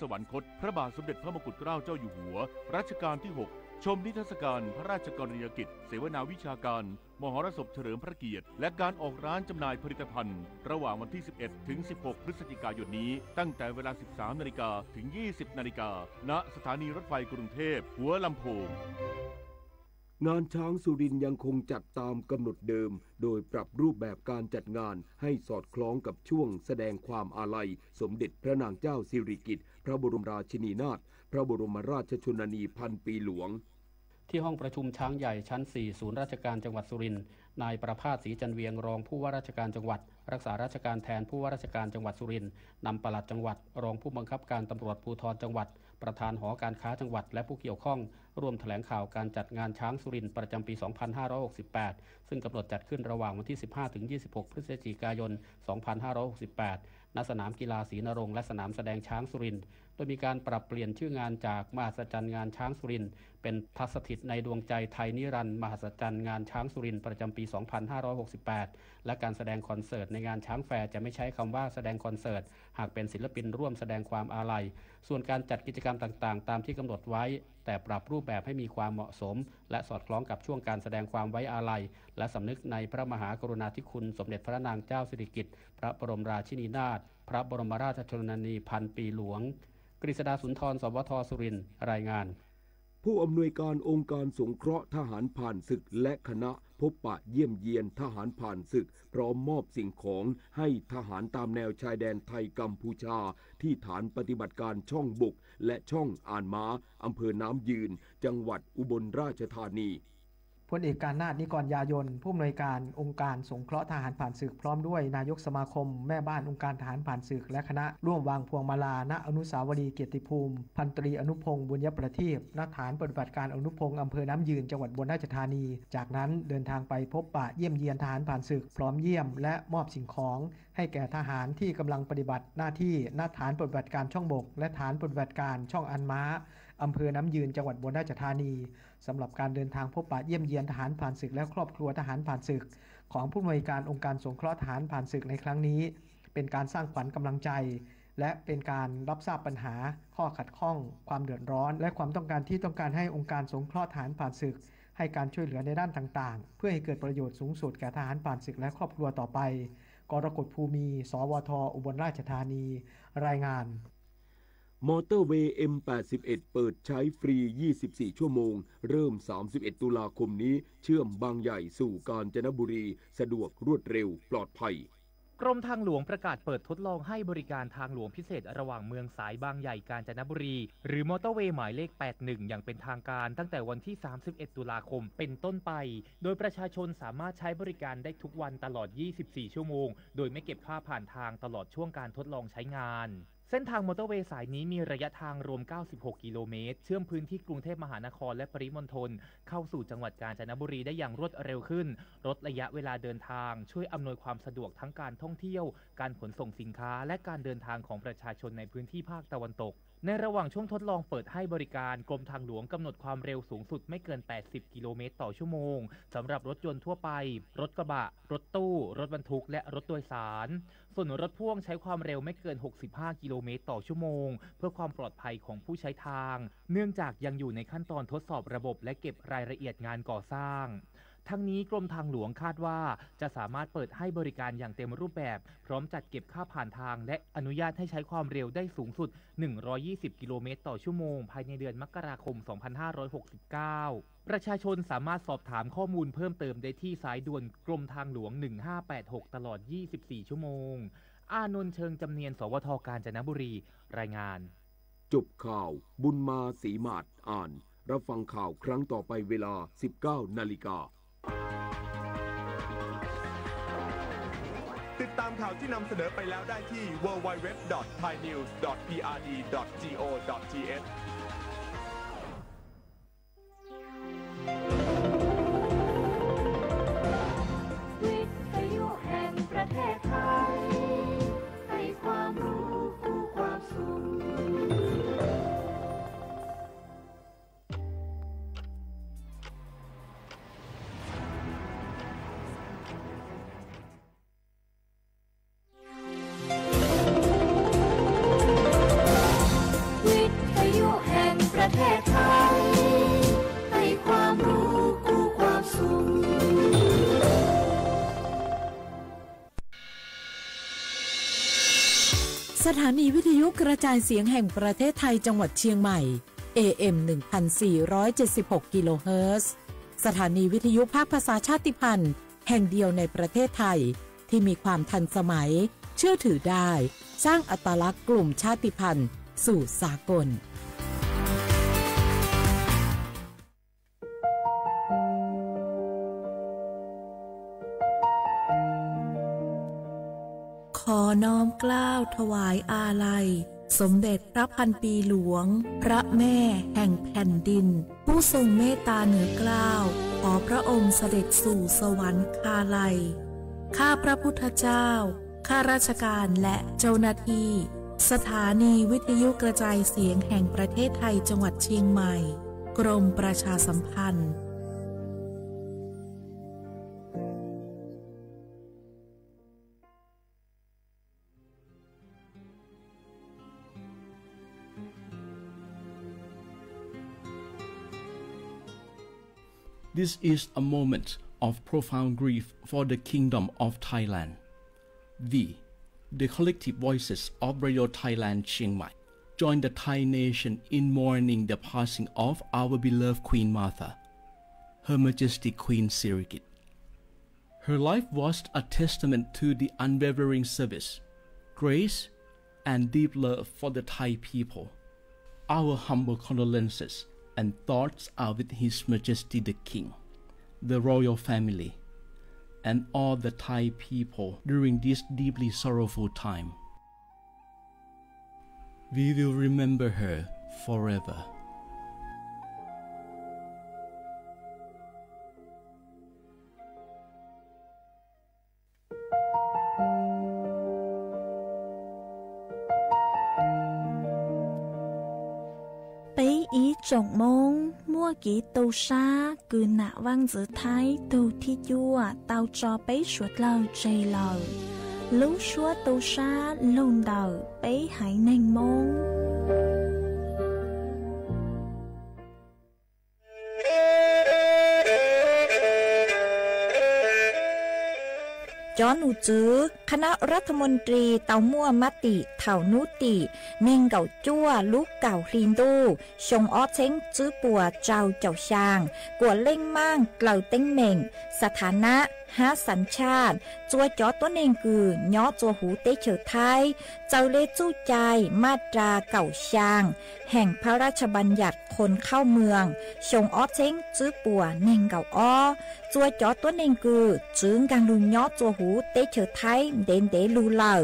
สวรรคตพระบาทสมเด็จพระมงกุฎเกล้าเจ้าอยู่หัวรัชกาลที่หก ชมนิทรรศการพระราชกรณียกิจ เสวนาวิชาการ มหรสพเฉลิมพระเกียรติ และการออกร้านจำหน่ายผลิตภัณฑ์ ระหว่างวันที่ สิบเอ็ด ถึง สิบหก พฤศจิกายนนี้ ตั้งแต่เวลา สิบสาม นาฬิกา ถึง ยี่สิบ นาฬิกา ณ สถานีรถไฟกรุงเทพหัวลำโพง งานช้างสุรินทร์ยังคงจัดตามกำหนดเดิม โดยปรับรูปแบบการจัดงานให้สอดคล้องกับช่วงแสดงความอาลัยสมเด็จพระนางเจ้าสิริกิติ์ พระบรมราชินีนาถ พระบรมราชชนนีพันปีหลวง ที่ห้องประชุมช้างใหญ่ชั้น สี่ ศูนย์ราชการจังหวัดสุรินทร์ นายประภาส ศรีจันเวียง รองผู้ว่าราชการจังหวัด รักษาราชการแทนผู้ว่าราชการจังหวัดสุรินทร์ นำปลัดจังหวัด รองผู้บังคับการตำรวจภูธรจังหวัด ประธานหอการค้าจังหวัด และผู้เกี่ยวข้อง ร่วมแถลงข่าวการจัดงานช้างสุรินทร์ประจำปี สองพันห้าร้อยหกสิบแปด ซึ่งกำหนดจัดขึ้นระหว่างวันที่ สิบห้า ถึง ยี่สิบหก พฤศจิกายน สองพันห้าร้อยหกสิบแปด ณ สนามกีฬาศรีนรงค์ และสนามแสดงช้างสุรินทร์ โดยมีการปรับเปลี่ยนชื่องานจากมหัศจรรย์งานช้างสุรินทร์ เป็นทัศถิตในดวงใจไทยนิรันดร์ มหัศจรรย์งานช้างสุรินทร์ประจำปี สองพันห้าร้อยหกสิบแปด และการแสดงคอนเสิร์ตในงานช้างแฟร์จะไม่ใช้คำว่าแสดงคอนเสิร์ต หากเป็นศิลปินร่วมแสดงความอาลัย ส่วนการจัดกิจกรรมต่างๆ ตามที่กำหนดไว้ แต่ปรับรูปแบบให้มีความเหมาะสม และสอดคล้องกับช่วงการแสดงความไว้อาลัย และสำนึกในพระมหากรุณาธิคุณสมเด็จพระนางเจ้าสิริกิติ์ พระบรมราชินีนาถ พระบรมราชชนนีพันปีหลวง กฤษดาสุนทร สวท สุรินทร์ รายงาน ผู้อำนวยการองค์การสงเคราะห์ทหารผ่านศึกและคณะพบปะเยี่ยมเยียนทหารผ่านศึกพร้อมมอบสิ่งของให้ทหารตามแนวชายแดนไทยกัมพูชาที่ฐานปฏิบัติการช่องบกและช่องอ่านม้าอำเภอน้ำยืนจังหวัดอุบลราชธานี พลเอก กาญนาถ นิกรยายน ผู้อำนวยการองค์การสงเคราะห์ทหารผ่านศึก พร้อมด้วยนายกสมาคมแม่บ้านองค์การทหารผ่านศึก และคณะ ร่วมวางพวงมาลา ณ อนุสาวรีย์เกียรติภูมิ พันตรี อนุพงษ์ บุญยประทีป ณ ฐานปฏิบัติการอนุพงษ์ อำเภอน้ำยืน จังหวัดอุบลราชธานี จากนั้นเดินทางไปพบปะเยี่ยมเยียนทหารผ่านศึก พร้อมเยี่ยมและมอบสิ่งของให้แก่ทหารที่กำลังปฏิบัติหน้าที่ ณ ฐานปฏิบัติการช่องบก และฐานปฏิบัติการช่องอันม้า อำเภอน้ำยืน จังหวัดอุบลราชธานี สำหรับการเดินทางพบปะเยี่ยมเยียนทหารผ่านศึกและครอบครัวทหารผ่านศึก ของผู้อำนวยการองค์การสงเคราะห์ทหารผ่านศึกในครั้งนี้ เป็นการสร้างขวัญกำลังใจ และเป็นการรับทราบปัญหา ข้อขัดข้อง ความเดือดร้อน และความต้องการที่ต้องการให้องค์การสงเคราะห์ทหารผ่านศึก ให้การช่วยเหลือในด้านต่างๆ เพื่อให้เกิดประโยชน์สูงสุดแก่ทหารผ่านศึกและครอบครัวต่อไป กรกฎ ภูมี สวท อุบลราชธานี รายงาน มอเตอร์เวย์ เอ็ม แปดสิบเอ็ด เปิดใช้ฟรี ยี่สิบสี่ ชั่วโมง เริ่ม สามสิบเอ็ด ตุลาคมนี้ เชื่อมบางใหญ่สู่กาญจนบุรี สะดวกรวดเร็วปลอดภัย กรมทางหลวงประกาศเปิดทดลองให้บริการทางหลวงพิเศษระหว่างเมืองสายบางใหญ่กาญจนบุรี หรือมอเตอร์เวย์หมายเลข แปดหนึ่ง อย่างเป็นทางการตั้งแต่วันที่ สามสิบเอ็ด ตุลาคม เป็นต้นไป โดยประชาชนสามารถใช้บริการได้ทุกวันตลอด ยี่สิบสี่ ชั่วโมง โดยไม่เก็บค่าผ่านทางตลอดช่วงการทดลองใช้งาน เส้นทางมอเตอร์เวย์สายนี้มีระยะทางรวม เก้าสิบหก กิโลเมตร เชื่อมพื้นที่กรุงเทพมหานครและปริมณฑลเข้าสู่จังหวัดกาญจนบุรีได้อย่างรวดเร็วขึ้น ลดระยะเวลาเดินทาง ช่วยอำนวยความสะดวกทั้งการท่องเที่ยว การขนส่งสินค้า และการเดินทางของประชาชนในพื้นที่ภาคตะวันตก ในระหว่างช่วงทดลองเปิดให้บริการ กรมทางหลวงกำหนดความเร็วสูงสุดไม่เกิน แปดสิบ กิโลเมตรต่อชั่วโมง สำหรับรถยนต์ทั่วไป รถกระบะ รถตู้ รถบรรทุก และรถโดยสาร ส่วนรถพ่วงใช้ความเร็วไม่เกิน หกสิบห้า กิโลเมตรต่อชั่วโมง เพื่อความปลอดภัยของผู้ใช้ทาง เนื่องจากยังอยู่ในขั้นตอนทดสอบระบบและเก็บรายละเอียดงานก่อสร้าง ทั้งนี้กรมทางหลวงคาดว่าจะสามารถเปิดให้บริการอย่างเต็มรูปแบบ พร้อมจัดเก็บค่าผ่านทาง และอนุญาตให้ใช้ความเร็วได้สูงสุด หนึ่งร้อยยี่สิบ กิโลเมตรต่อชั่วโมง ภายในเดือนมกราคม สองพันห้าร้อยหกสิบเก้า ประชาชนสามารถสอบถามข้อมูลเพิ่มเติมได้ที่สายด่วนกรมทางหลวง หนึ่งห้าแปดหก ตลอด ยี่สิบสี่ ชั่วโมง อานนท์ เชิงจำเนียน สวท กาญจนบุรี รายงาน จบข่าว บุญมา ศรีหมาด อ่าน รับฟังข่าวครั้งต่อไปเวลา สิบเก้า นาฬิกา ติดตามข่าวที่นำเสนอไปแล้วได้ที่ ดับเบิลยู ดับเบิลยู ดับเบิลยู ดอท ไทยนิวส์ ดอท พีอาร์ดี ดอท จีโอ ดอท ทีเอช วิทยุแห่งประเทศไทย ให้ความรู้คู่ความสุข เ สถานีวิทยุกระจายเสียงแห่งประเทศไทยจังหวัดเชียงใหม่ เอ เอ็ม หนึ่งพันสี่ร้อยเจ็ดสิบหก กิโลเฮิรตซ์ สถานีวิทยุภาคภาษาชาติพันธุ์แห่งเดียวในประเทศไทย ที่มีความทันสมัย เชื่อถือได้ สร้างอัตลักษณ์กลุ่มชาติพันธุ์สู่สากล ขอน้อมเกล้าถวายอาลัย สมเด็จพระพันปีหลวง พระแม่แห่งแผ่นดิน ผู้ทรงเมตตาเหนือเกล้า ขอพระองค์เสด็จสู่สวรรคาลัย ข้าพระพุทธเจ้า ข้าราชการและเจ้าหน้าที่ สถานีวิทยุกระจายเสียงแห่งประเทศไทยจังหวัดเชียงใหม่ กรมประชาสัมพันธ์ This is a moment of profound grief for the Kingdom of Thailand. We, the collective voices of Radio Thailand Chiang Mai, join the Thai nation in mourning the passing of our beloved Queen Mother, Her Majesty Queen Sirikit. Her life was a testament to the unwavering service, grace, and deep love for the Thai people. Our humble condolences and thoughts are with His Majesty the King, the royal family, and all the Thai people during this deeply sorrowful time. We will remember her forever. Peb ib tsoom Hmoob muaj kev tu sab kws nam vaaj ntxwv Thaib tug thib cuaj tau tso peb suav dlawg tseg lawm. Lub suab tu sab lug ntawm peb haiv neeg Moob. Cov num tswv คณะรัฐมนตรี tau muaj mab tim thaum nub tim neeg nkaum cuaj lub kaum hli ntuj xyoo ob txheeb tswb puas rau caum xyaa kuas leej maaj dlaws teeb meem, สถานะ hab สัญชาติ txua cov tuab neeg kws nyob txua huv teb chaws Thaib, txawm le txuj cai maj ras kaum xyaa แห่งพระราชบัญญัติคนเข้าเมือง xyoo ob txheeb tswb puas neeg nkaum ob. Txua cov tuab neeg kws tsi nkaag lug nyob txua huv teb chaws Thaib ntev ntev lug lawm,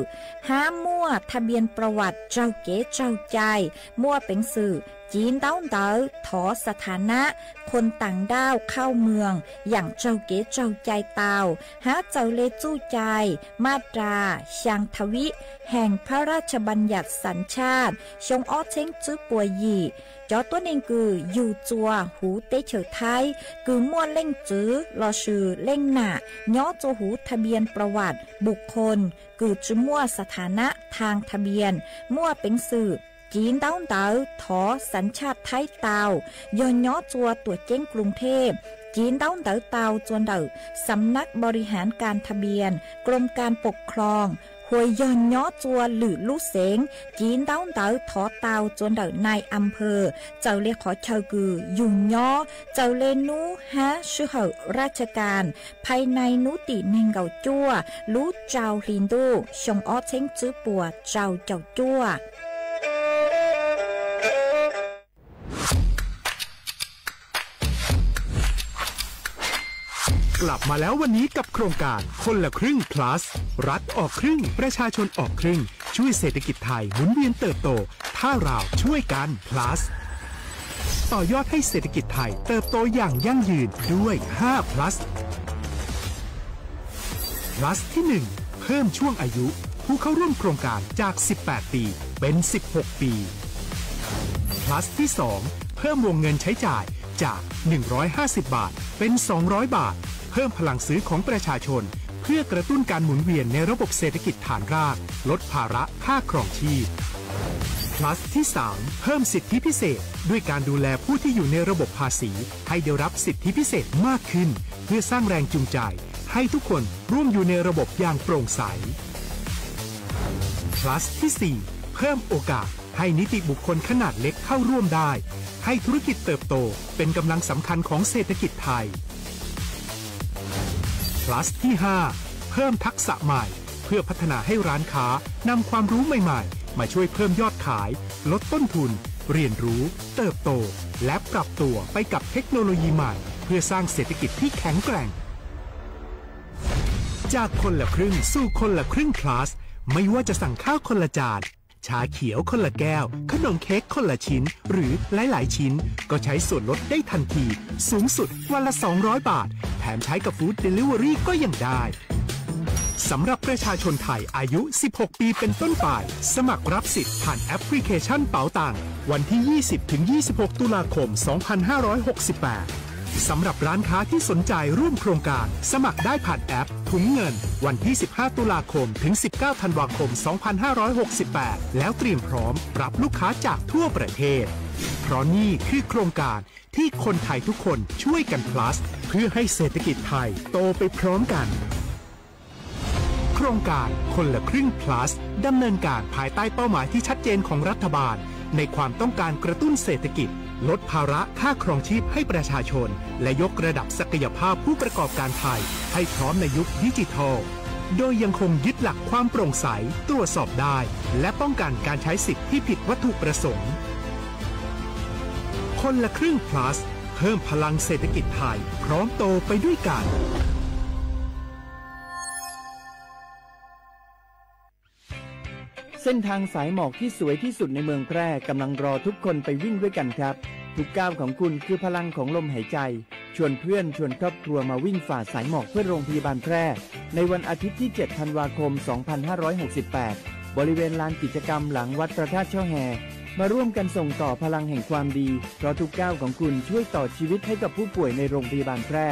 hab muaj ทะเบียนประวัติ raug kev raug cai, muaj peev xwm civ ntaub ntawv thov สถานะ คนต่างด้าวเข้าเมือง yaam raug kev raug cai tau, hab txawm le txuj cai maj ras xyaa ทวี แห่งพระราชบัญญัติสัญชาติ xyoo ob txheeb tswb puas yim. Cov tuab neeg kws yug txua huv teb chaws Thaib kws muaj leej txwv lossis leej nam nyob txua huv ทะเบียนประวัติบุคคล kws tsi muaj สถานะทางทะเบียน muaj peev xwm civ ntaub ntawv thov สัญชาติไทย tau, yog nyob txua tuam ceeb กรุงเทพ, civ ntaub ntawv tau txua ntawm สำนักบริหารการทะเบียน กรมการปกครอง, hos yog nyob txua lwm lub xeev, civ ntaub ntawv thov tau txua ntawm นายอำเภอ, txawm le qhov chaw kws yug nyob, txawm le nub hab sij hawm ราชการ ภายใน nub tim neeg nkaum cuaj lub rau hli ntuj xyoo ob txheeb tswb puas rau caum cuaj. กลับมาแล้ววันนี้กับโครงการคนละครึ่ง plus รัฐออกครึ่ง ประชาชนออกครึ่ง ช่วยเศรษฐกิจไทยหมุนเวียนเติบโต ถ้าเราช่วยกัน plus ต่อยอดให้เศรษฐกิจไทยเติบโตอย่างยั่งยืนด้วย ห้า plus plus ที่ หนึ่ง เพิ่มช่วงอายุผู้เข้าร่วมโครงการจาก สิบแปด ปี เป็น สิบหก ปี plus ที่ สอง เพิ่มวงเงินใช้จ่ายจาก หนึ่งร้อยห้าสิบ บาท เป็น สองร้อย บาท เพิ่มพลังซื้อของประชาชน เพื่อกระตุ้นการหมุนเวียนในระบบเศรษฐกิจฐานราก ลดภาระค่าครองชีพ plus ที่ สาม เพิ่มสิทธิพิเศษ ด้วยการดูแลผู้ที่อยู่ในระบบภาษี ให้ได้รับสิทธิพิเศษมากขึ้น เพื่อสร้างแรงจูงใจ ให้ทุกคนร่วมอยู่ในระบบอย่างโปร่งใส plus ที่ สี่ เพิ่มโอกาสให้นิติบุคคลขนาดเล็กเข้าร่วมได้ ให้ธุรกิจเติบโตเป็นกำลังสำคัญของเศรษฐกิจไทย Plus ที่ ห้า เพิ่มทักษะใหม่ เพื่อพัฒนาให้ร้านค้านำความรู้ใหม่ๆ มาช่วยเพิ่มยอดขาย ลดต้นทุน เรียนรู้ เติบโต และปรับตัวไปกับเทคโนโลยีใหม่ เพื่อสร้างเศรษฐกิจที่แข็งแกร่ง จากคนละครึ่งสู่คนละครึ่ง Plus ไม่ว่าจะสั่งข้าวคนละจาน ชาเขียวคนละแก้ว ขนมเค้กคนละชิ้น หรือหลายๆ ชิ้น ก็ใช้ส่วนลดได้ทันที สูงสุดวันละ สองร้อย บาท แถมใช้กับ Food Delivery ก็ยังได้ สำหรับประชาชนไทยอายุ สิบหก ปีเป็นต้นไป สมัครรับสิทธิ์ผ่านแอปพลิเคชันเป๋าตัง วันที่ ยี่สิบ ถึง ยี่สิบหก ตุลาคม สองพันห้าร้อยหกสิบแปด สำหรับร้านค้าที่สนใจร่วมโครงการ สมัครได้ผ่านแอปถุงเงิน วันที่ สิบห้า ตุลาคม ถึง สิบเก้า ธันวาคม สองพันห้าร้อยหกสิบแปด แล้วเตรียมพร้อมรับลูกค้าจากทั่วประเทศ เพราะนี่คือโครงการที่คนไทยทุกคนช่วยกัน Plus เพื่อให้เศรษฐกิจไทยโตไปพร้อมกัน โครงการคนละครึ่ง Plus ดำเนินการภายใต้เป้าหมายที่ชัดเจนของรัฐบาล ในความต้องการกระตุ้นเศรษฐกิจ ลดภาระค่าครองชีพให้ประชาชน และยกระดับศักยภาพผู้ประกอบการไทย ให้พร้อมในยุคดิจิทัล โดยยังคงยึดหลักความโปร่งใส ตรวจสอบได้ และป้องกันการใช้สิทธิ์ที่ผิดวัตถุประสงค์ คนละครึ่ง Plus เพิ่มพลังเศรษฐกิจไทย พร้อมโตไปด้วยกัน เส้นทางสายหมอกที่สวยที่สุดในเมืองแพร่กำลังรอทุกคนไปวิ่งด้วยกันครับ ทุกก้าวของคุณคือพลังของลมหายใจ ชวนเพื่อนชวนครอบครัวมาวิ่งฝ่าสายหมอกเพื่อโรงพยาบาลแพร่ ในวันอาทิตย์ที่ เจ็ด ธันวาคม สองพันห้าร้อยหกสิบแปด บริเวณลานกิจกรรมหลังวัดพระธาตุช่อแฮ มาร่วมกันส่งต่อพลังแห่งความดี เพราะทุกก้าวของคุณช่วยต่อชีวิตให้กับผู้ป่วยในโรงพยาบาลแพร่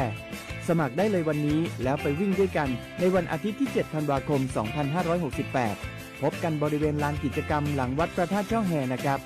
สมัครได้เลยวันนี้แล้วไปวิ่งด้วยกันในวันอาทิตย์ที่ เจ็ด ธันวาคม สองพันห้าร้อยหกสิบแปด พบกันบริเวณลานกิจกรรมหลังวัดพระธาตุช่อแฮนะครับ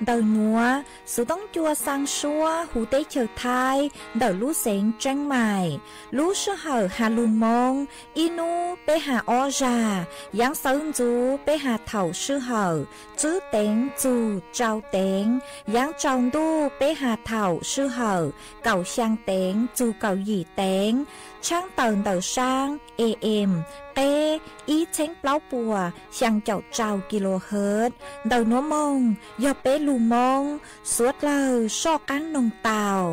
Ntawm nuav, xuv toob cua xaa suab huv teb chaws Thaib ntawm lub xeev Tseeb Maim, lub sij hawm has lug Moob, ib nub peb has ob zag, yaav sawv ntxuv peb has thaum sij hawm tswb teev txug tsau teev, yaav tsaus ntuj peb has thaum sij hawm kaum xyaa teev txug kaum yim teev, tshaab tawm ntawm saab A M qeb ib txheeb plaub puas xyaa caum rau kilohertz. Ntawm nuav moog yog peb lug Moob, suav dlawg soj qaab noog tau.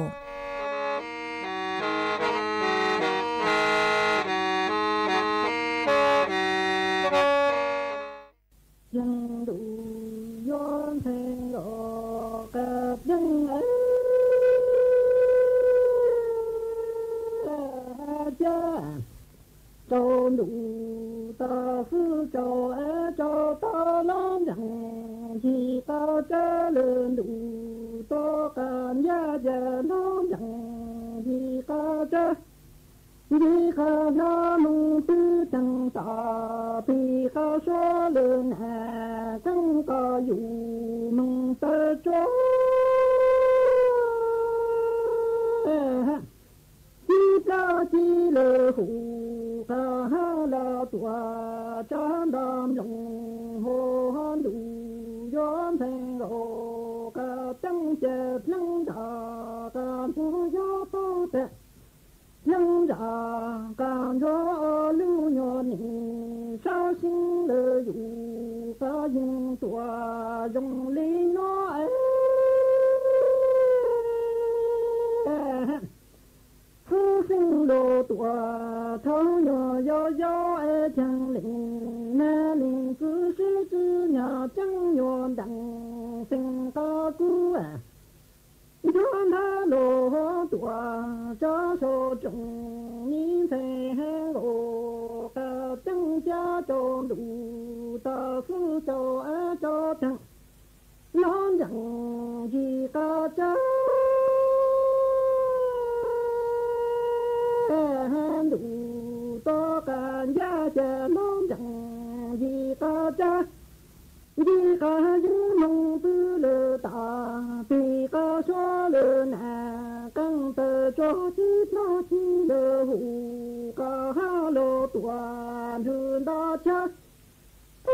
Yeej ntuj yuav ntxhee nkaus qab yeej thiab, tsaus ntuj tau xwb tsaus es tsaus tau los nceeg, yim qab tsawb lwm ntuj tuaj qab ncaj ces los nceeg, yim qab tsawb Yim qab hlo moog twb teeg tom, pim qab suab lwm nam tseeb kom yus moog tawm tsuag. Tib plab tib lwm hum qab hab los tuaj, tsab nto nploog hos ntuj yuav ntxhee nkaus qab teeb ces pleev nram qab ntsuag yuav paub tag. Pleev nram qab ntsuag lub nyuag nim sab xyeeb lawm yus qab yeej tuaj zoo li no es. Xwb xeeb lug tuaj thaum nyuag yob yob es cheej lees nab lees txwv sib txwv nyag ceeb nyuag ntees xees qab kub. Ncuab nthab lug tuaj tsab sau tsoom mi ntxhee heev nkaus qab ceeb thiab tsaus ntuj tau xwb tsaus es tsaus teeg. Los nceeg yim qab tsawb ntuj tuaj qab ncaj ces los nceeg yim qab tsawb. Yim qab yus moog pw lwm tas pem qab suav lawm na, qee taw tso tib plhaw tib lawm hu qab ha los tuam nrug nta chaw.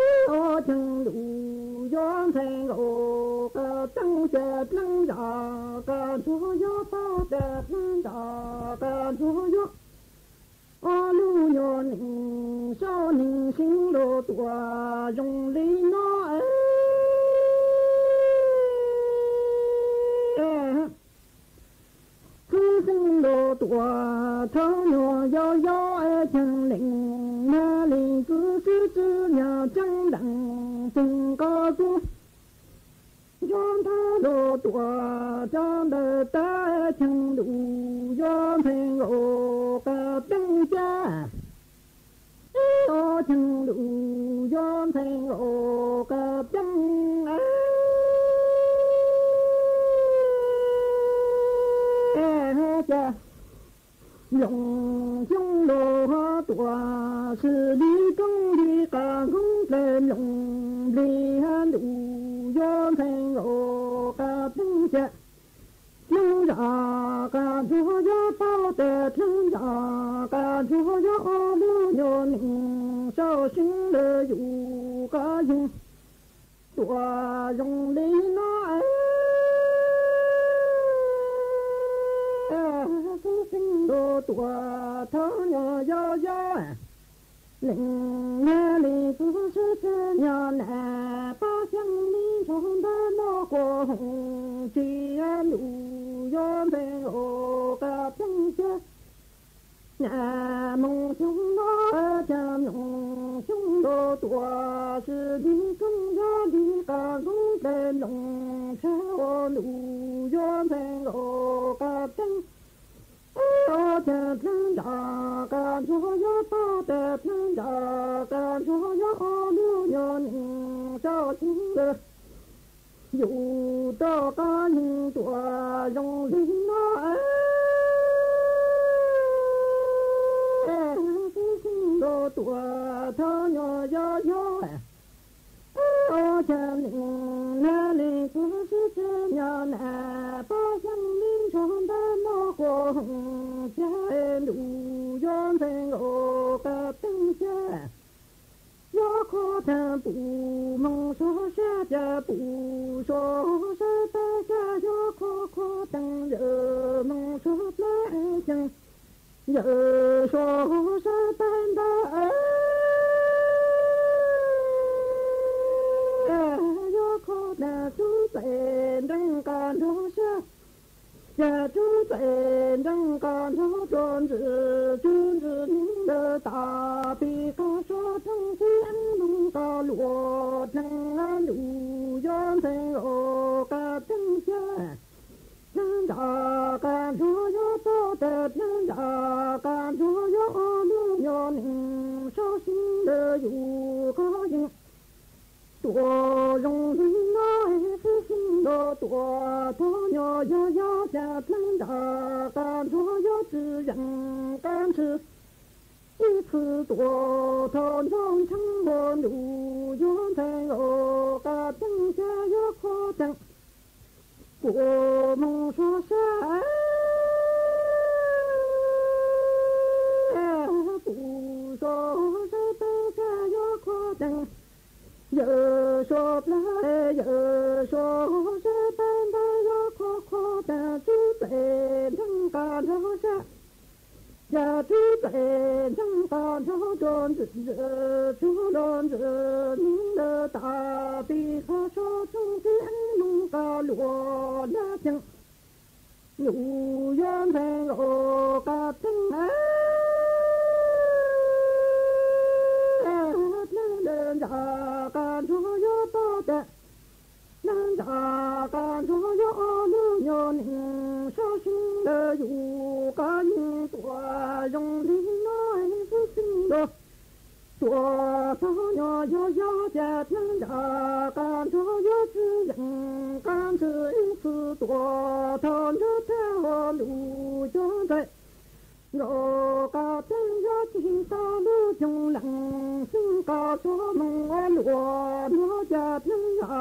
Ib ob cheej lus yuav ntxhais nkaus qab teeb, ca dleeb zam qab ntsuag yuav tau, ca dleeb zam qab ntsuag yuav. Ob lub nyuag neej saub neeg xeeb los tuam zoo li no. Xwb xeeb los tuam thawb nyuag yau yau, cheej lees nag lees txwv xwb txwv nyag tseeb lees tseeg qab kub. Nco ntawd los tuam rau ntawm tab, cheej lus yuav ntxhais nkaus qab teeb ca. Ib ob cheej lus yuav ntxhais nkaus qab teeb ca. Nploos xyoob los tuam xws li roob li qab nkoog dlaim nploos nplig ha, ntuj yuav ntxhais nkaus qab teeb ca. Dleeb zam qab ntsuag yuav tau, ca dleeb zam qab ntsuag yuav. Ob lub nyuag neej saub xeeb lawm yus qab yeeg tuam zoo li no. Xwb xeeb los tuam thawb nyuag yau yau, lees nag lees txwv xwb txwv nyag na, pab xyeeb li ntshua ntawm no quas hoom tsis, ntuj yuav ntxhais nkaus qab teeb ca. Nag moos xyoob no, ca moos xyoob los tuam xws li roob yog li qab nkoog dlaim nploos tshaj, ua ntuj yuav ntxhais nkaus qab teeb. Ib ob ca dleeb zam qab ntsuag yuav tau, ca dleeb zam qab ntsuag yuav. Ob lub nyuag neej saub xeeb lawm yus rov qab yeeg tuam zoo li no. Xwb xeeb los tuam thawb nyuag yau yau, ib ob ca neej nag lees txwv xwb txwv nyag na, pab xyeeb li ntshua ntawm no quas hoom tsis, ntuj yuav ntxhais nkaus qab teeb ca. Yog kho teeb pum moos suav sab, ca pum suav sab tab, ca yog kho kho teeb yawm moos suav plab ceev, yawm suav sab tab ntag. Yog kho teeb tub txais nreeg qab nrog sab, ca tub txais nreeg qab nrog rua ntsis, tub ntsis neeg ntawd tas pem qab suav roob tib eeb moog qab luam dleeg, ntuj yuav ntxhais nkaus qab teeb ca. Dleeg zam qab nrog yuav tau, dleeg zam qab nrog yuav. Ob lub nyuag neej saub xeeb lawm yus qab yeeg tuam zoo li no. Xwb xeeb los tuam thawb nyuag yau yau, ca dleeg zam qab nrog yuav tsis yeem qab ntshis. Ib txwm tuam thawb nrog ntsheej ua ntuj yuav ntxhais nkaus qab teeb ca, yog kho teeb pum moos suav sab, pum suav sab tab, ca yog kho teeb yawm suav plab, yawm suav sab tab ntag. Yog kho kho teeb tub txais nreeg qab nrog sab, ca tub txais nreeg qab nrog rua ntsis, tsuag rua ntsis neeg ntawd tas pem qab suav roob tib eeb moog qab luam dlaab ceev, ntuj yuav ntxhais nkaus qab teeb. Dleeg zam qab nrog yuav tau, ca dleeg zam qab nrog yuav. Ob lub nyuag neej saub xeeb lawm yus qab yeeg tuam zoo li no. Xwb xeeb los tuam thawb nyuag yau yau, ca dleeg zam qab nrog yuav tsis yeem qab ntshis. Ib txwm tuam thawb nrog thawb ua ntuj yuav ntxhais nkaus qab teeb, yuav tsis tau lub xyoo leej xeeb qab suav moog ua luam nrog, ca dleeg zam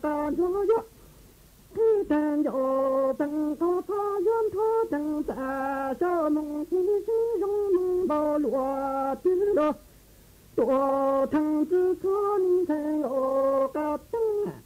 qab nrog yuav. Tag nco teej qhov txhob yuav nrho teej txaj sab moos sib sib zoo moos npau luaj twg los tuam theej txwv txhob ntxhais nkaus qab teeb.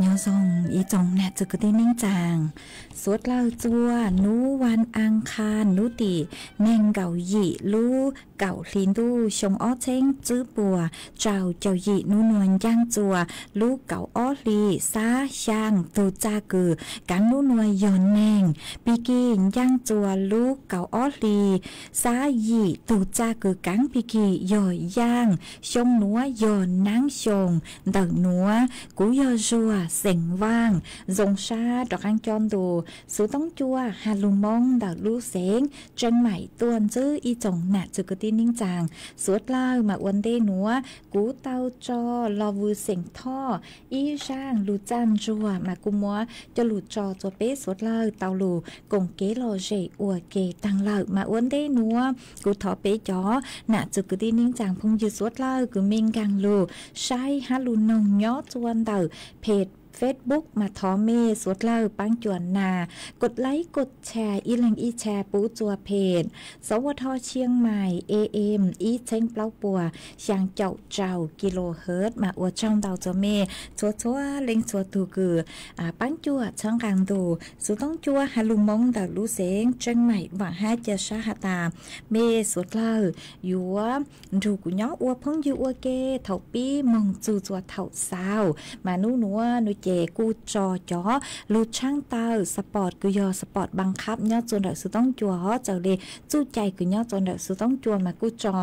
Nyob zoo ib tsoom nam txiv kwv tij neej tsaa, suav dlawg txua nub vaj a kha nub tim neeg nkaum yim lub kaum hli ntuj xyoo ob txheeb tswb puas rau caum yim nub nua ncaaj txua lub kaum ob hli xab xyaa tug txaj kws kaav nub nua yog neeg pig kig ncaaj txua lub kaum ob hli xab yim tug txaj kws kaav pig kig yog yaaj xyoo nuav yog naab xyoo ntawm nuav. Kuv yog Zuag xeem Vaaj, zoo sab rov qaab coj ntu xuv toob cua has lug Moob ntawm lub xeev Tseeb Maim tuaj ntsib ib tsoom nam txiv kwv tij neej tsaa suav dlawg mas ua ntej nuav kuv tau tso Los Vwm xeem Thoj ib zaaj lug txaj ntsuag mas kuv muab coj lug tso txua peb suav dlawg tau lug koom kev lom zem ua ke taag lawm mas ua ntej nuav kuv thov peb cov nam txiv kwv tij neej tsaa phooj ywg suav dlawg kws mej nkaag lug saib hab lug noog nyob txua ntawm peg Facebook mas thov mej suav dlawg paab cuam nas kos laib kos tshas ib leeg ib tshas pub txua peg Sov Ua Dho Chiang Mai A M ib txheeb plaub puas xyaa caum rau kilohertz mas ua tsaug ntau txua mej txhua txhua leej txhua tug kws paab cuam txhawb nqaa ntu xuv toob cua has lug Moob ntawm lub xeev Tseeb Maim vaam hab ca sab has tas mej suav dlawg yuav nrug kuv nyob ua phooj ywg ua ke thaum pib moog txug txua thaum xaus mas nub nuav nuav ces kuj tso cov lug tshaab tawm support kws yog support npaab qhab nyob txua ntawm xuv toob cua hov txawm le txuj cai kws nyob txua ntawm xuv toob cua mas kuj tso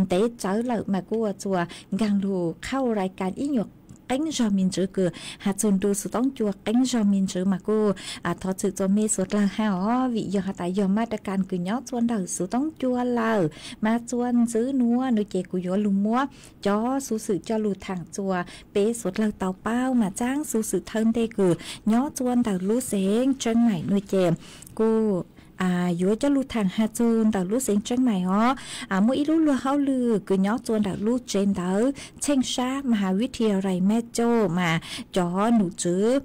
ntev tsawv lawm mas kuj ua txua nkaag lug qhau lais kas ib nyuag qeeb zog me ntsis kws has txug ntu xuv toob cua qeeb zog me ntsis mas kuj thov txim txua mej suav dlawg hab os vim yog has tas yog maj ras kas kws nyob txua ntawm xuv toob cua lawm mas txua ntxiv nuav nuav ces kuv yuav lug muab cov xuv xwm coj lug thaam txua peb suav dlawg tau paub mas txaab xuv xwm thawj ntej kws nyob txua ntawm lub xeev Tseeb Maim nuav ces kuj yuav coj lug thaam has txug ntawm lub xeev Tseeb Maim os. Muaj ib lub luag hauj lwm kws nyob txua ntawm lub tsev ntawv Txheej Sab Maha Vij Thia Rais Mej Coj mas cov num tswv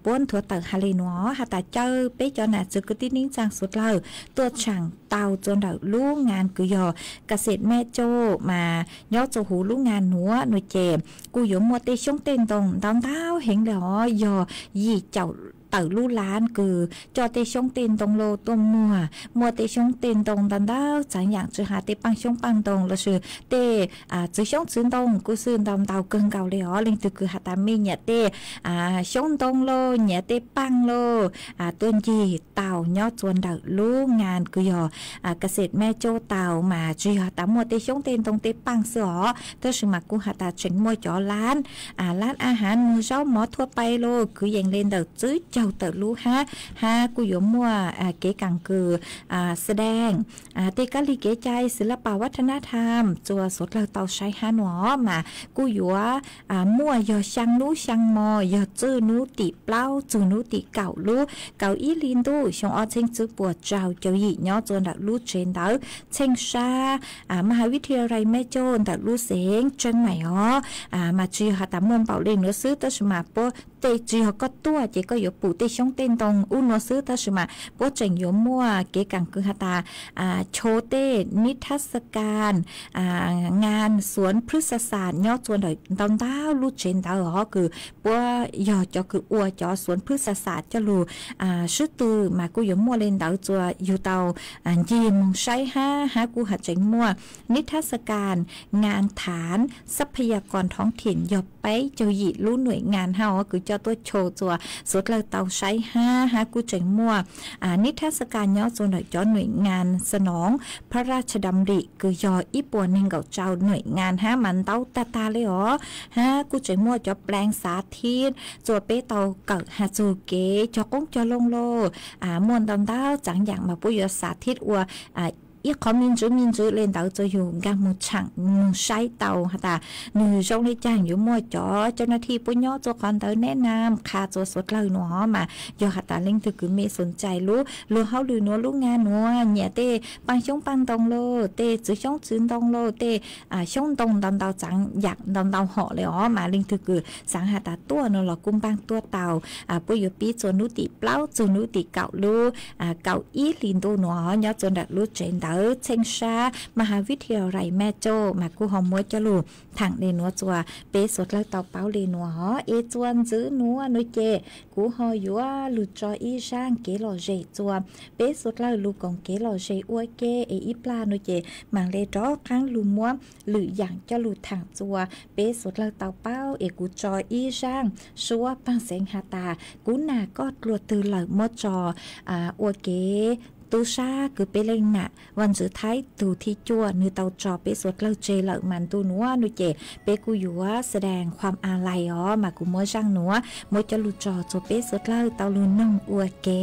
puab nthuav tawm has le nuav has tas caw peb cov nam txiv kwv tij neej tsaa suav dlawg tuaj tsaam tau txua ntawm lub ngas kws yog Ka Xet Mej Coj mas nyob txua huv lub ngas nuav nuav ces kuj yuav muaj tej xyoob tej ntoo ntau ntau heev le hov yog yim caum tawm lub lav kws coj tej xyoob tej ntoo lug tuaj muag, muaj tej xyoob tej ntoo ntau ntau txaav yaam tsi has tej paaj xyoob paaj ntoo lossis tej txwv xyoob txwv ntoo kuj xwb ntau ntau kawg nkaus le os. Leej twg kws has tas mej nyiam tej xyoob ntoo lauj, nyiam tej paaj lauj, tuaj ncig tau nyob txua ntawm lub ngas kws yog Ka Xet Mej Coj tau mas tsi yog tas muaj tej xyoob tej ntoo tej paaj xwb os, tab sis mas kuj has tas tseem muaj cov laab, laab a hav muag zaub mov thua pais lauj, kwv yees le ntawm txwv tawm lub hab, hab kuj yuav muaj kev kaam kws xa deej tej kab li kev cai xwm lab pas vaj thab nab tham txua suav dlawg tau saib hab nua mas kuj yuav muaj yog xyaa nub xyaa mo, yog txuj nub tim plaub txug nub tim kaum lub kaum ib hli ntuj xyoo ob txheeb tsib puas rau caum yim nyob txua ntawm lub tsev ntawv txheej sab Maj Has Vib Thi Rai Mej Cauj ntawm lub xeev Tseeb Maim os. Mas tsis yog has tas muaj npaum li nuav xwb tab sis mas puab tej tsis yog koj tuaj ces koj yuav pum tej xyoob tej ntoo ub nua xwb tab sis mas puab tseem yuav muaj kev kaam kws has tas chau tej nib thab xa kas ngan xuav phwb xa xas nyob txua ntawm ntau ntau lub tsev ntawv os kws puab yog cov kws ua cov xuav phwb xa xas coj lug swb tw mas kuj yuav muaj li ntawd txua yug tau ncig moog saib hab, hab kuj has tseem muaj nib thab xa kas ngan thav xab pha ya kos thoob thim yog peb caug yim lub nuam ngan hab os kws coj tuaj chau txua suav dlawg tau saib hab, hab kuj tseem muaj nib thab xa kas nyob txua ntawm cov nuam ngan xa noov phab raj cha dam lim kws yog ib puas neeg nkaum rau nuam ngan hab mas ntau tag tag li os. Hab kuj tseem muaj cov pleev xav thib txua peb tau kawm has txug kev cog qoob cog loo lauj. Muaj ntau ntau txaav yaam mas puab yuav xav thib ua ib qhov me ntsis me ntsis le ntawd txua yug nkaag moog tshaam moog saib tau has tas nwg zoo le caag yuav muaj cov cov nav thij puab nyob txua qhov ntawd neb nam qha txua suav dlawg nua mas yog has tas leej twg kws mej xoom cai lub luag hauj lwm nua lub ngaa nua nyiam tej paaj xyoob paaj ntoo lauj, tej txwv xyoob txwv ntoo lauj, tej xyoob ntoo ntau ntau txaav yaam ntau ntau hom le os mas leej twg kws xaav has tas tuaj nua los kuj npaaj tuaj tau. Puab yuav pib txua nub tim plaub txug nub tim kaum lub kaum ib hli ntuj nua nyob txua ntawm lub tsev ntawv txheej sab Maj Has Vib Thi Rai Mej Cauj mas kuj ho muab coj lug thaam le nuav txua peb suav dlawg tau paub le nua os. Es txua ntxiv nua nua ces kuv ho yuav lug tso ib zaaj kev lom zem txua peb suav dlawg lug koom kev lom zem ua ke es ib plag nua ces maam le rov qaab lug muab lwm yaam coj lug thaam txua peb suav dlawg tau paub es kuv tso ib zaaj suab paaj xeev has tas kuv nam koj dlua twg lawm muab tso ua kev tub sab kws peb leej nam Vaj Ntxwv Thaib tug thib cuaj nwg tau tso peb suav dlawg tseg lawm mas ntu nuav nua ces peb kuj yuav xa daas khuam a lais os mas kuv muab zaaj nuav muab coj lug tso txua peb suav dlawg tau lug noog ua ke.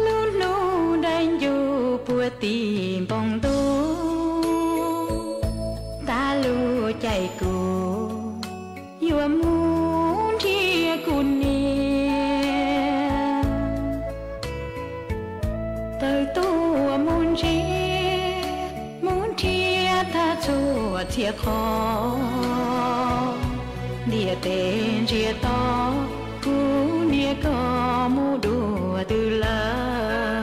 Lub hnub daim ncuj puag tim npoo ntuj, tag lub caij kuv yuav mus nrhiav kuv niam. Tawm tuaj mus ntsib, mus nrhiav tag txhua txhia qhov, ntiaj teb ntsiag to, kuv niam koj mus dua twg lawm.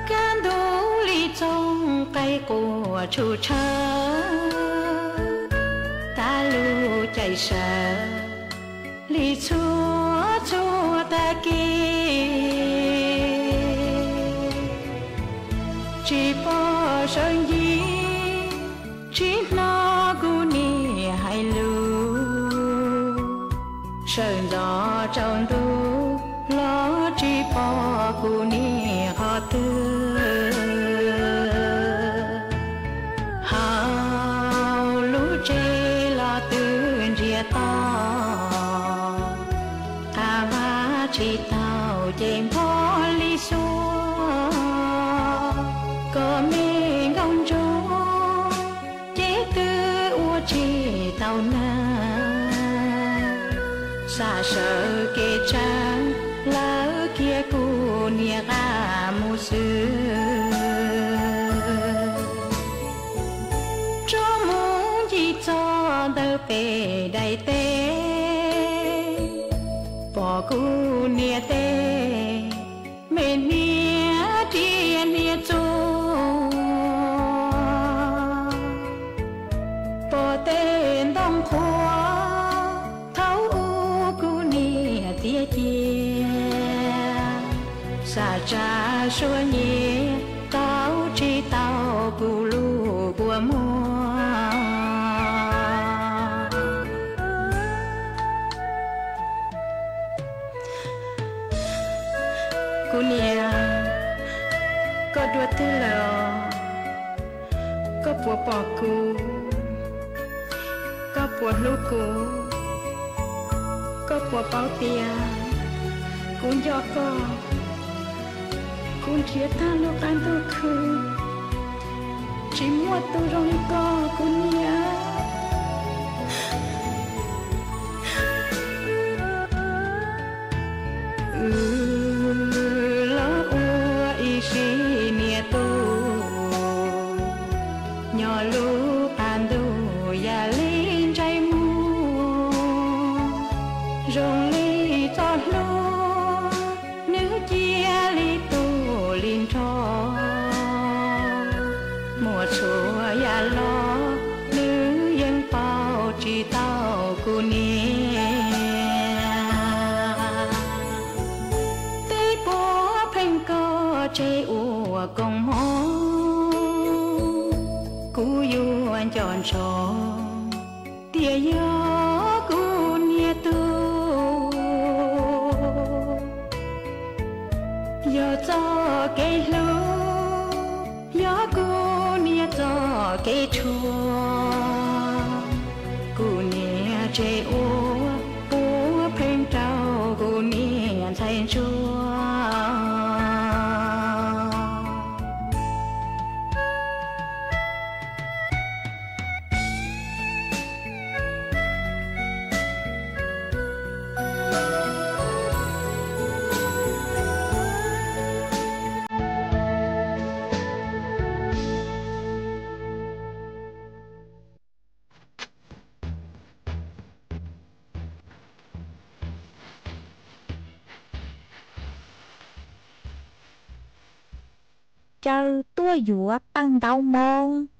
Kaj ntug li txooj qaib quaj tshuj tshawv, tag lub caij sawv li txhua txhua tag kis, tsis pom sawv ncig, tsis hnov kuv niam hais lus, sawv ntxov tsaus ntuj los tsis pom kuv niam qhov twg. Hauv lub tsev los twb ntsiag to, qab vaj tsis tau ces npog li xuab, kom me nkauj ntsuag ces twb ua tsis tau na. Xav sawv kev tsav, lawv kiag kuv niam qab mus xwb. Rov mus ncig txog ntawm pem daim teb, pom kuv niam tej me hniav riam hniav txuj, pom tej ntoo qhuav thaum ub kuv niam tiav cia, xav tsa suab nyiav tau tsis tau kuv lub kua muag. Kuv niam, koj dua twg lawm os? Koj puas pom kuv? Koj puas hlub kuv? Koj puas paub tias kuv nco koj, kuv nrhiav tag lub qab ntuj khwb, tsis muaj tus zoo li koj kuv niam. Wb los ua ib sim niam tub, nyob lub qab ntuj yam li ntsej muag, zoo li txoj hlua, nws cia li tu li nrho. Muaj txhua yam los nws yeej pauj tsis tau kuv niam. Twb puav pheej koj tseg ua koom mob, kuv yuav nco ntsoov tias yog kuv niam tub, yog txoj kev hlub, yog kuv niam txoj kev tshuav, kuv niam tseg ua puav pheej rau kuv niam ntxhais ntsuag. Caw tuaj yuav paj ntaub Hmoob.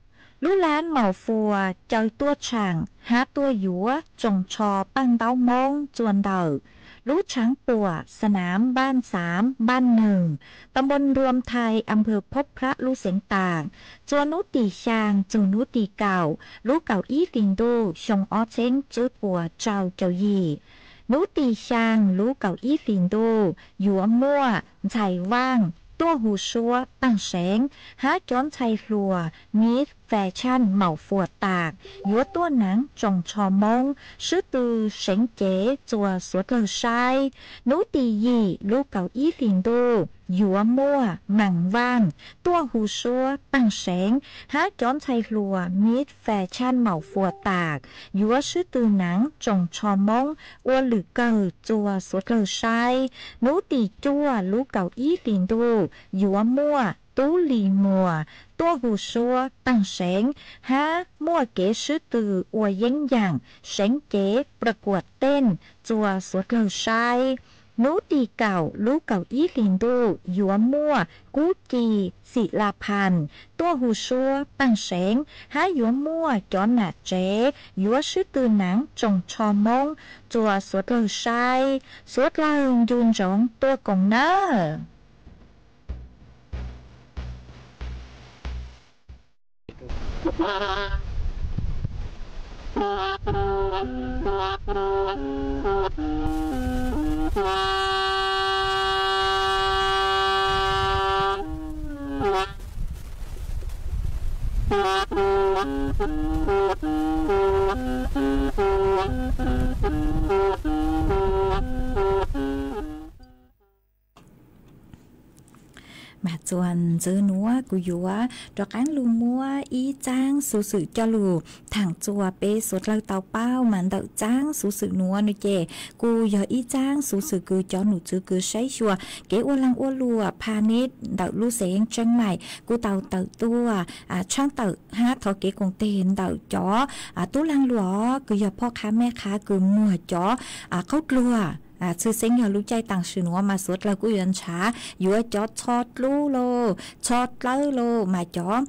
Lub lab Maum Fuas caw tuaj tshaam hab tuaj yuav tsoos tsho paj ntaub Hmoob txua ntawm lub tshaav puam Sanaam, npaj xaav, npaj neeg, ta npoo Nruam Thais, am phawv Phob Phrab lub xeev Taam, txua hnub tim xyaa txug hnub tim kaum lub kaum ib hlis ntuj xyoo ob txheeb tswb puas rau caum yim. Hnub tim xyaa lub kaum ib hlis ntuj yuav muaj ntxhais Vaaj tuaj hu suab taag seev hab cov ntxhais hluas Miss Fashion Maum Fuas Taam yuav tuaj naav tsoos tsho Moob swb tw seev cev txua suav dlawg saib. Hnub tim yim lub kaum ib hlis ntuj yuav muaj Maam Vaaj tuaj hu suab taag seev hab cov ntxhais hluas Miss Fashion Maum Fuas Taam yuav swb tw naav tsoos tsho Moob ua lwm kawg txua suav dlawg saib. Hnub tim cuaj lub kaum ib hlis ntuj yuav muaj Tub Lis Muas tuaj hu suab taag seev hab muaj kev swb tw ua yeeb yaam seev cev pra kuam teej txua suav dlawg saib. Hnub tim kaum lub kaum ib hlis ntuj yuav muaj Kub Ci Xim La Phas tuaj hu suab taag seev hab yuav muaj cov nam tsev yuav swb tw naav tsoos tsho Moob txua suav dlawg saib. Suav dlawg ncu ntsoov tuaj koom nawb. Mas txuas ntxiv nuav kuv yuav rov qaab lug muab ib txaab xuv xwm coj lug thaam txua peb suav dlawg tau paub. Mas ntawm txaab xuv xwm nuav nua ces kuj yog ib txaab xuv xwm kws cov num txwv kws saib xyuas kev ua laag ua luam pha nib ntawm lub xeev Tseeb Maim kuj tau tawm tuaj tshaab tawm hab thov kev koom teg ntawm cov tub laag luam kws yog phob qha mej qha kws muag cov qaub dluag. Tshwj xeeb yog lub caij taam sim nuav mas suav dlawg kuj yuav nrhav yuav cov txho dlub los txho dlawb los mas cov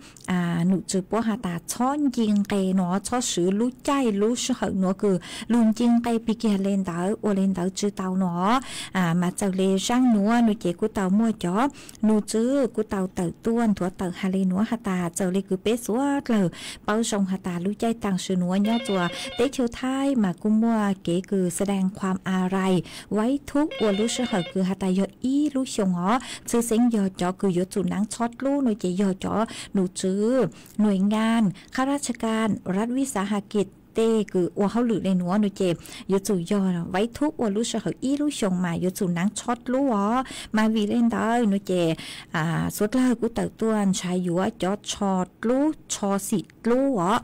num txwv puab has tas txhob nce nqe nuav, txhob swv lub caij lub sij hawm nuav kws lug nce nqe pig kiag le ntawd ua le ntawd tsi tau nuav. Mas txawm le zaaj nuav nua ces kuj tau muaj cov num txwv kuj tau tawm tuaj nthuav tawm has le nuav has tas txawm le kws peb suav dlawg paub zoo has tas lub caij taam sim nuav nyob txuas teb chaws Thaib mas kuj muaj kev kws xadees qhuam a rai vaib thub ua lub sij hawm kws has tas yog ib lub xyoo os. Tshwj xeeb yog cov kws yuav tsum naav tshob dlub no ces yog cov num tswv, nuis nkaaj, khab rab tshaj kaj, rab vij xav has kis tej kws ua hauj lwm le nuav no ces yuav tsum yog vaib thub ua lub sij hawm ib lub xyoo mas yuav tsum naav tshob dlub os. Mas vim le ntawd no ces suav dlawg kuj tawm tuaj ntshaw yuav cov tsho dlub, tsho xim dlub os,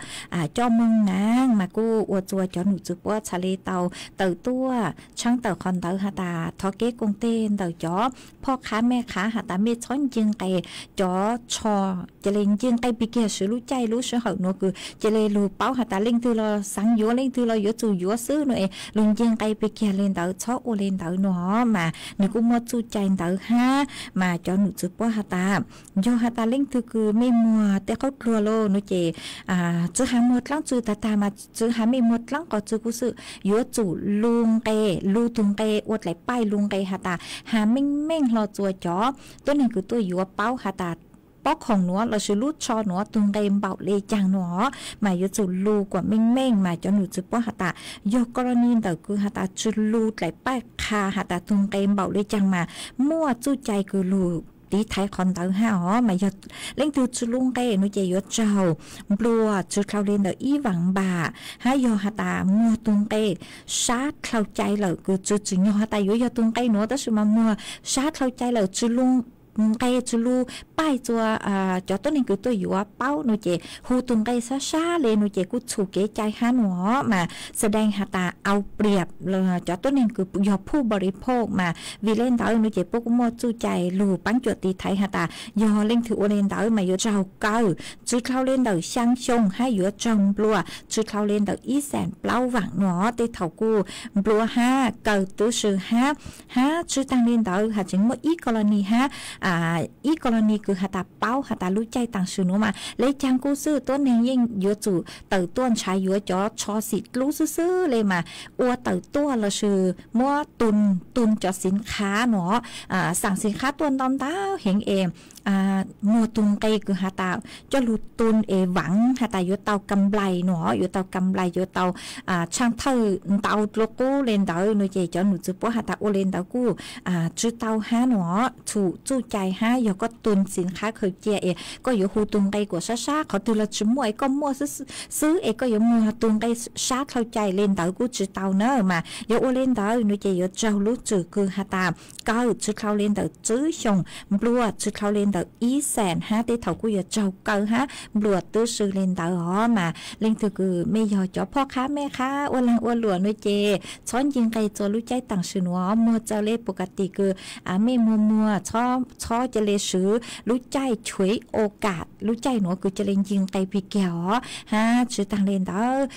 coj moog naav mas kuj ua txug cov num tswv puab txhaj le tau tawm tuaj tshaab tawm qhov ntawd has tas thov kev koom teg ntawm cov phoj qhab mej qhab has tas mej txhob nce nqe cov tsho, ca le nce nqe pig kiag, swv lub caij lub sij hawm nuav kws ca le lug paub has tas leej twg los xaav yuav, leej twg los yuav tsum yuav xwb no es lug nce nqe pig kiag le ntawd, txhob ua le ntawd no mas nwg kuj muaj txuj cai ntawd hab. Mas cov num tswv puab has tas yog has tas leej twg kws mej muag tej qaub dluag lauj no ces tsi has muag dlaab tsw tag tag mas tsi has mej muag dlaab qos tsw kuj xwb, yuav tsum lu nqe, lu tug nqe ua dlaim paij, lu nqe has tas has meej meej hlo txua cov tuab neeg kws tuaj yuav paub has tas pob khoom nuav lossis lub tsho nuav tug nqe npaum le caag no mas yuav tsum lu kuas meej meej. Mas cov num tswv puab has tas yog koroni ntawm kws has tas tsi lu dlaim paij qha has tas tug nqe npaum le caag mas muaj txuj cai kws lug tiv thaiv qhov ntawd hab os. Mas yog leej twg tsi lu nqe no ces yuav raug nplua tsi dlhau le ntawm ib vaam npam, hab yog has tas muag tug nqe sab dlhau cai lawm kws tsi tsim nyog has tas yuav yog tug nqe nuav tab sis mas muag sab dlhau cai lawm, tsi lu nqe, tsi lu paij txua cov tuab neeg kws tuaj yuav paub no ces hu tug nqe sab sab le no ces kuj txhum kev cai hab no os. Mas xav deeg has tas au priam cov tuab neeg kws yog phuj npaus li phoj mas vim le ntawd no ces puab kuj muaj txuj cai lug paab cuam tiv thaiv has tas yog leej twg ua le ntawd mas yuav raug kaw tsi dlhau le ntawm xyaa xyoo hab yuav raug nplua tsi dlhau le ntawm ib xees plaub vaam no os. Tej thaum kuj nplua hab kaw tub si hab. Hab tsi taag le ntawd has tseem muaj ib koroni hab, ib koroni kws has tas paub has tas lub caij taam sim nuav mas le caag kuj xwb tuab neeg yeej yuav tsum tawm tuaj ntshaw yuav cov tsho xim dlub xwb xwb le mas ua tawm tuaj lossis muab tug, tug cov xinkhab no, xaam xinkhab tuaj ntau ntau heev es muag tug nqe kws has tas coj lug tug es vaam has tas yuav tau kam nplais no, yuav tau kam nplais, yuav tau tshaaj thawj ntau dlua qub le ntawd no ces cov num tswv puab has tas ua le ntawd kuj tsi tau hab no. Txhum txuj cai hab, yog koj tug xinkhab khaws cia es koj yuav hu tug nqe kuas sab sab qhov twg los tsi muaj es koj muaj xwb es koj yuav muag tug nqe sab dlhau cai le ntawd kuj tsi tau na. Mas yog ua le ntawd no ces yuav raug lub tswm kws has tas kaw tsi dlhau le ntawm tsib xyoos, nplua tsi dlhau le ntawm ib xees hab tej thaum kuj yuav raug kaw hab nplua tub si le ntawd os. Mas leej twg kws mej yog cov phoj qhab mej qhab ua laag ua luam no ces txhob nce nqe txua lub caij taam sim nuav, muag txaus le pus ka tim kws mej muag muag, txhob ca le swv lub caij chuv o kam lub caij nuav kws ca le nce nqe pig kiag os. Hab tsi taag le ntawd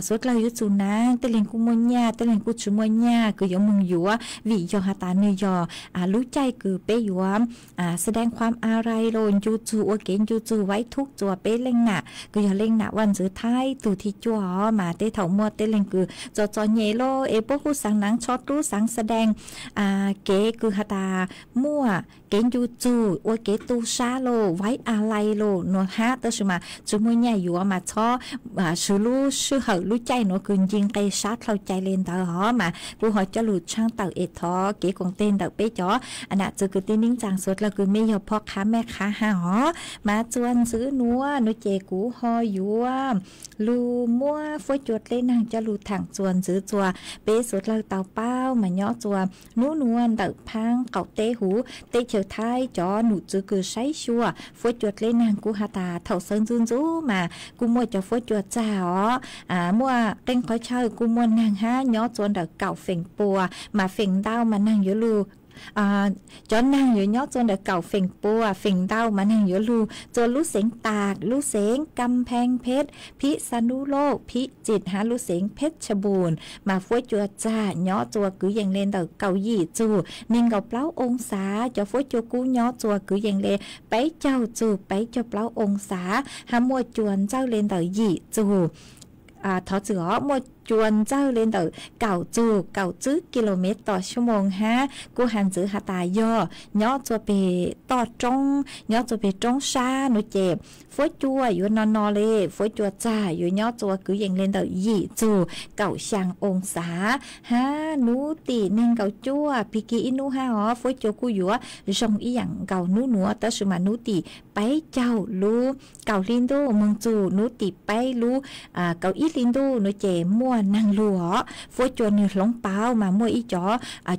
suav dlawg yuav tsum naav, tej leeg kuj muaj nyaj, tej leeg kuj tsi muaj nyaj kws yuav moog yuav, vim yog has tas nwg yog lub caij kws peb yuav xav deev khuam arai los ncu txug ua kev ncu txug vaib thub txua peb leej nam kws yog leej nam vaj ntxwv Thaib tug thib cuaj os. Mas tej thaum muaj tej leeg kws txom txom nyem los es puab kuj xaav naav tsho dlub, xaav xav deev kev kws has tas muaj kev ncu txug ua kev tu sab los vaib a lai los nuav hab, tab sis mas tsi muaj nyaj yuav mas txhob swv lub sij hawm lub caij nuav kws nce nqe sab dlhau cai le ntawd os. Mas kuj ho coj lug tshaaj tawm es thov kev koom teg ntawm peb cov nam txiv kwv tij neej tsaa suav dlawg kws mej yog phoj qhab mej qhab hab os. Mas txuas ntxiv nuav no ces kuv ho yuav lug muab fuab cua dleb naag coj lug thaam txuas ntxiv txua peb suav dlawg tau paub. Mas nyob txua nub nuav ntawm phaab qaum teb huv teb chaws Thaib cov num tswv kws saib xyuas fuab cua dleb naag kuj has tas thaum sawv ntxuv ntxuv mas kuj muaj cov fuab cua txag os. Muaj qee qhov chaw kuj muaj naag hab nyob txua ntawm kaum feem pua, mas feem ntau mas naag yuav lug cov naag yuav nyob txua ntawm kaum feem pua, feem ntau mas naag yuav lug txua lub xeev Tas, lub xeev Kam Pheej Pheb, Phib Xa Nub Lauj, Phib Txim hab lub xeev Pheb Tsha Npum. Mas fuab cua txag nyob txua kwv yees le ntawm kaum yim txug neeg nkaum plaub oo xav. Cov fuab cua kub nyob txua kwv yees le peb caug txug peb caug plaub oo xav, hab muaj cua ntxawj le ntawm yim txug thov txwm os, muaj cua ntxawg li ntawm kaum txug kaum tsib kilomev tos xyoo moos hab. Kuj has ntxiv has tas yog nyob txua peg toj roob, nyob txua peg roob sab nuav ces fuab cua yuav no no li, fuab cua txag yuav nyob txua kwv yees li ntawm yim txug kaum xyaa oo xav hab. Nub tim neeg nkaum cuaj pig kig ib nub hab os, fuab cua kuj yuav zoo ib yaam nkaus nub nuav, tab sis mas nub tim peb caug lub kaum hli ntuj moog txug nub tim peb lub kaum ib hli ntuj nuav ces muaj naag lug os. Fuab cua nwg hloov pauv mas muaj ib cov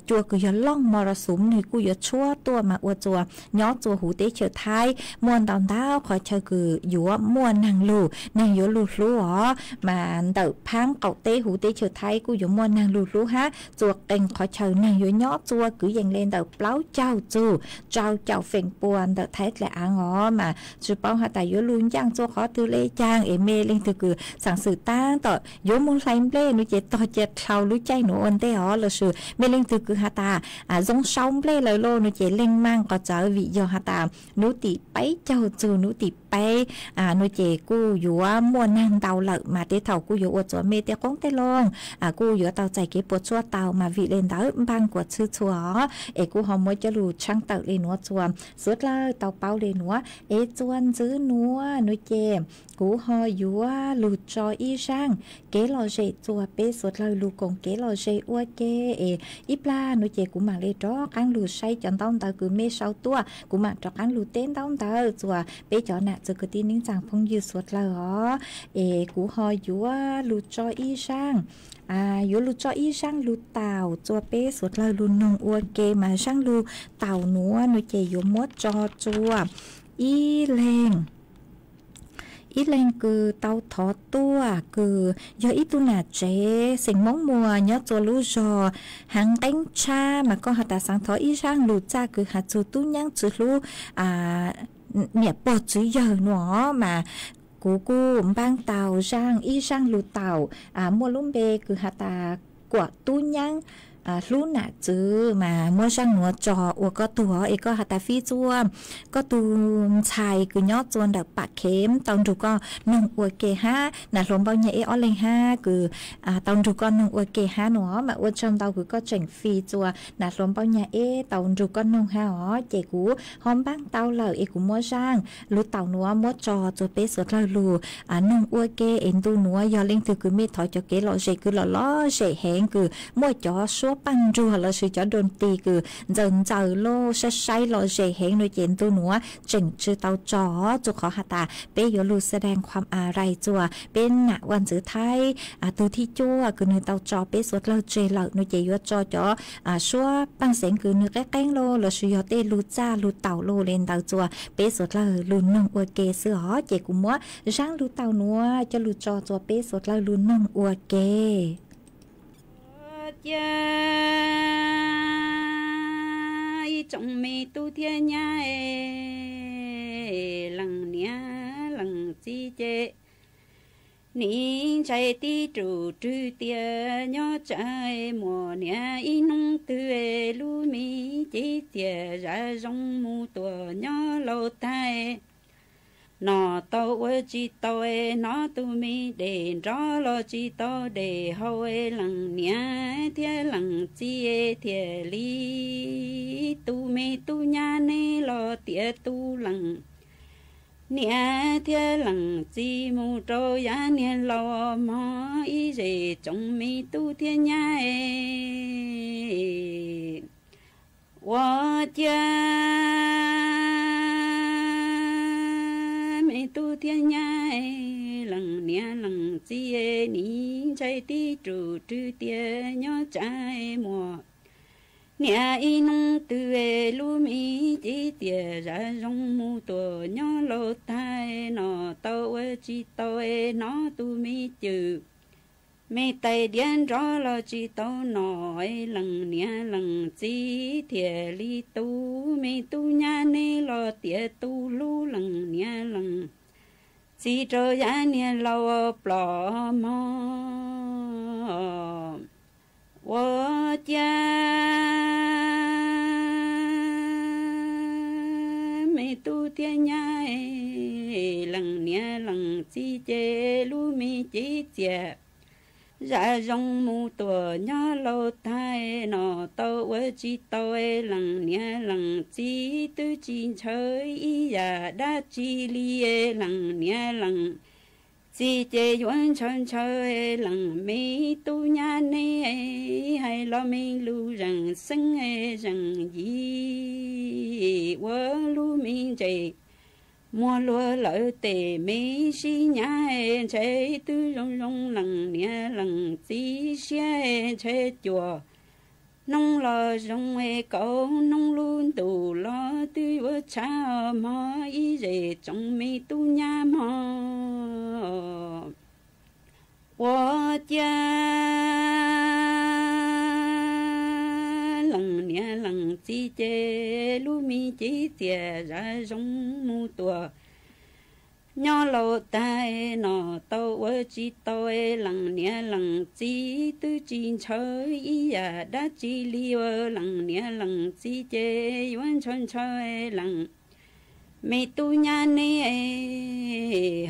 cua kws yog looj mos ras xum nwg kuj yuav tshuab tuaj mas ua txua nyob txua huv teb chaws Thaib muaj ntau ntau qhov chaw kws yuav muaj naag lug, neeg yuav lug hlub os. Mas ntawm phaab qaum teb huv teb chaws Thaib kuj yuav muaj naag lug hlub hab, txua qee qhov chaw neeg yuav nyob txua kwv yees li ntawm plaub caug txug rau caum feem pua ntawm Thaib dlaim aav os. Mas tsi paub has tas yuav lug ncaaj txua qhov twg le caag es mej leej twg kws xaav xwm taab tom yuav moog hlais nplej nuav ces tog cia dlhau lub caij nuav ua ntej os, lossis mej leej twg kws has tas zoo sau nplej lawm lauj nuav ces leej maaj qhov txawv vim yog has tas nub tim peb caug txug nub tim peb nuav ces kuj yuav muaj naag ntau lawm mas tej thaum kuj yuav ua txua mej tej qoob tej loo kuj yuav tau txais kev puas tsuaj tau mas vim le ntawd npaaj kuas txhwb txhua os. Es kuj ho muab coj lug tshaaj tawm le nuav txua suav dlawg tau paub le nuav. Es txua ntxiv nuav nuav ces kuv ho yuav lug tso ib zaaj kev lom zem txua peb suav dlawg lug koom kev lom zem ua ke. Es ib plag nuav ces kuv maam le rov qaab lug saib cov ntaub ntawv kws mej sau tuaj, kuv maam rov qaab lug teb ntaub ntawv txua peb cov nam txiv kwv tij neej tsaa phooj ywg suav dlawg os. Es kuv ho yuav lug tso ib zaaj, yuav lug tso ib zaaj lug taum txua peb suav dlawg lug noog ua ke mas zaaj lug taum nuav nuav ces yuav muab tso txua ib leeg ib leeg kws tau thov tuaj kws yog ib tug nam tsev xeem Moob Muas nyob txua lub zog Haav Nqeeb Tshab mas koj has tas xaav thov ib zaaj lug txaj kws has txug tub nyaab txwv hlub niam pog txwv yawg nuav mas kuv kuj npaab tau zaaj ib zaaj lug taum muaj lub npe kws has tas kuam tub nyaab hlub nam txwv mas muab zaaj nuav tso ua koj tug os. Es koj has tas fij txua koj tug ntxhais kws nyob txua ntawm Pam Khev tau nrug koj noog ua ke hab, nam hluas Npauj Nyag Eb ob leeg hab kws tau nrug koj noog ua ke hab nuav mas ua tsaug ntau kws koj tseem fij txua nam hluas Npauj Nyag Eb tau nrug koj noog hab os. Ces kuv ho npaab tau lawm es kuv muab zaaj lug taum nuav muab tso txua peb suav dlawg lug noog ua ke. Es ntu nuav yog leej twg kws mej thov cov kev lom zem kws lom lom zem heev kws muaj cov suab paaj nruag lossis cov doo ti kws ntxaws ntxaws loj saib saib lom zem heev nuav ces ntu nuav tseem tsi tau tso txua qhov has tas peb yuav lug xa daag khuam a rais txua peb nam ua ntxwv Thaib tug thib cuaj kws nwg tau tso peb suav dlawg tseg lawm nuav ces yuav tso cov suab paaj xeev kws nwg qeeb qeeb loj lossis yog tej lug txaj lug taum loj le ntawd txua peb suav dlawg lug noog ua ke xwb os. Ces kuv muab zaaj lug taum nuav coj lug tso txua peb suav dlawg lug noog ua ke. Ua cia ib tsoom me tub thiab nyab, leej niam leej txiv ces nim ntshai tib rus rwg tias nyob tsam muaj niam ib hnub twg lub me cev txias zam zoo mus tuam nyob laus tag. Nom tau ua tsis tau, hnov tus me dej nrov los tsis tau dej haus, leej niam thiab leej txiv thiaj li tus me tub nyab neb los tiav tus leej niam thiab leej txiv mus rau yav niag laus mog. Ib zej tsoom me tub thiab nyab, ua cia me tub thiab nyab, leej niam leej txiv nim ntshai tib rus rwg tias nyob tsam muaj niam ib hnub twg lub me cev txias zam zoo mus tuam nyob laus tag. Nom tau ua tsis tau, hnov tus me cwm me tais diav nrov los tsis tau nom, leej niam leej txiv thiaj li tus me tub nyab neb los tiav tus hlub leej niam leej txiv rau yav niag laus ploj mog. Ua cia me tub thiab nyab, leej niam leej txiv ces lub me cev txias zam zoo mus tuam nyob laus tag no tau ua tsis tau, leej niam leej txiv twb tsis ntshaw ib yam dab tsi li. Leej niam leej txiv ces yuav ntshaw ntshaw leej me tub nyab neb, hais los me lus zeem xeeb zeem yim ua lub me ntses muag luag lawm tes me sib nyab, ntshe twb zoo zoo leej niam leej txiv siab, ntshe cuaj hnub los zoo, kaum hnub lub ntuj los twb yuav tshav mog ib zej tsoom me tub nyab mog. Ua ciav leej niam leej txiv ces lub me cev txias zam zoo mus tuam nyob laus tag no tau ua tsis tau, leej niam leej txiv twb tsis ntshaw ib yam dab tsi li. Leej niam leej txiv ces yuav ntshaw ntshaw leej me tub nyab neb,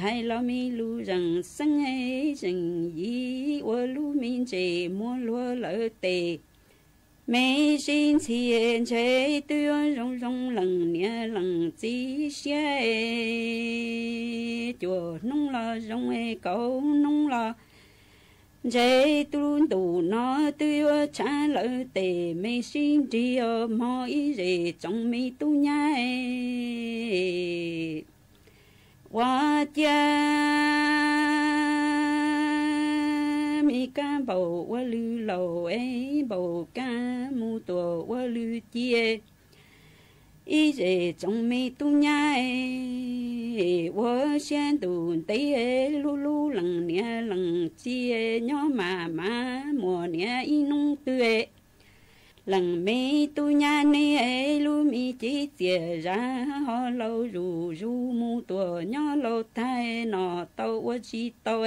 hais los me lus zeem xeeb zeem yim ua lub me ntses muag luag lawm tes me sib ntxhi, ntshe twb yuav zoo zoo leej niam leej txiv siab, cuaj hnub los zoo, kaum hnub los ntshe lub ntuj no twb yuav tshav lawm tes me sib nrig os mog ib zej tsoom me tub nyab. Ua ciav me kab npaum ua lwj laus es npaum kab mus tuam ua lwj ci, ib zej tsoom me tub nyab, ua siab ntuj ntev hlub hlub leej niam leej txiv nyob mas mas muaj niam ib hnub twg leej me tub nyab neb, lub me cev txias zam ho laus zuj zus mus tuam nyob laus tag no tau ua tsis tau,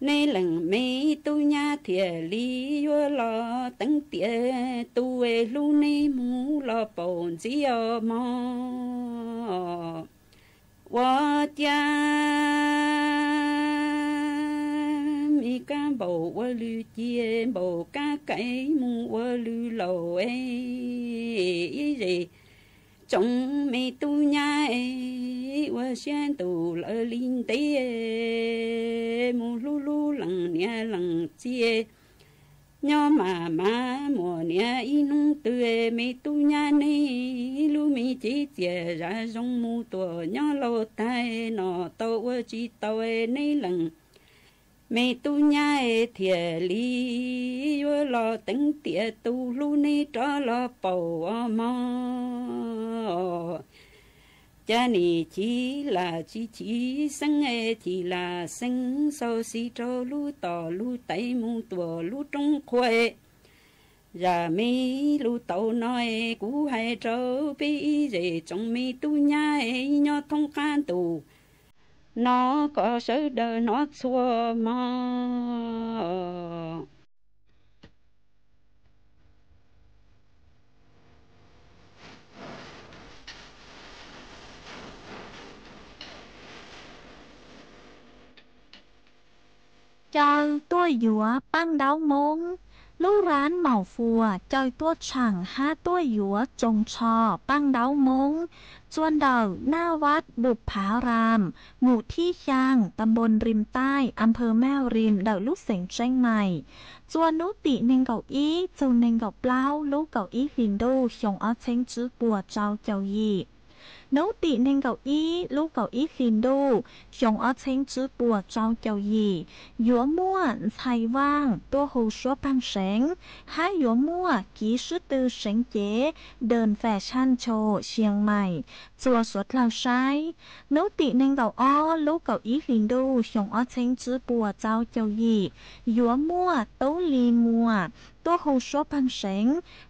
neb leej me tub nyab thiaj li yuav los teev tiam tus hlub neb mus los paum ntxiv os mog. Ua ciav me kab npaum ua lwj ci, npaum kab kaim mus ua lwj laus, ib zej tsoom me tub nyab, ua siab ntuj lawv li ntev mus hlub hlub leej niam leej txiv nyob mas mas muaj niam ib hnub twg me tub nyab neb, lub me cev txias zam zoo mus tuam nyob laus tag no tau ua tsis tau, neb leej me tub nyab thiaj li yuav los teev tiam tus hlub neb rov los paum os mog. Cas nim chim lam tsis chim xeeb, chim lam xeeb xauv xis rau lub tom lub tais mus tuam lub roob qhua. Zam me lus taum no kuv hais rau peb ib zej tsoom me tub nyab nyob thoob qab ntuj no kom sawv daws hnov txhua mog. Caw tuaj yuav Paj Ntaub Moob. Lub rab maum fuas caw tuaj tshaam hab tuaj yuav tsoos tsho Paj Ntaub Moob txua ntawm Naj Vaj Pum Phav Ram, mus thib xyaa, ta npoo Rim Taij, a phawv Maj Rim, ntawm lub xeev Tseeb Mais. Txua hnub tim nees nkaum ib txug nees nkaum plaub lub kaum ib hlis ntuj xyoo ob txheeb tswb puas rau caum yim. Hnub tim nees nkaum ib lub kaum ib hlis ntuj xyoo ob txheeb tswb puas rau caum yim, yuav muaj ntxhais vaaj tuaj hu suab paag seev, hab yuav muaj kiv swb tw seev cev Dern Fashion Show Siang Mais txua suav dlawg saib. Hnub tim nees nkaum ob lub kaum ib hlis ntuj xyoo ob txheeb tswb puas rau caum yim, yuav muaj Tub Lis Muas tuaj hu suab paag seev,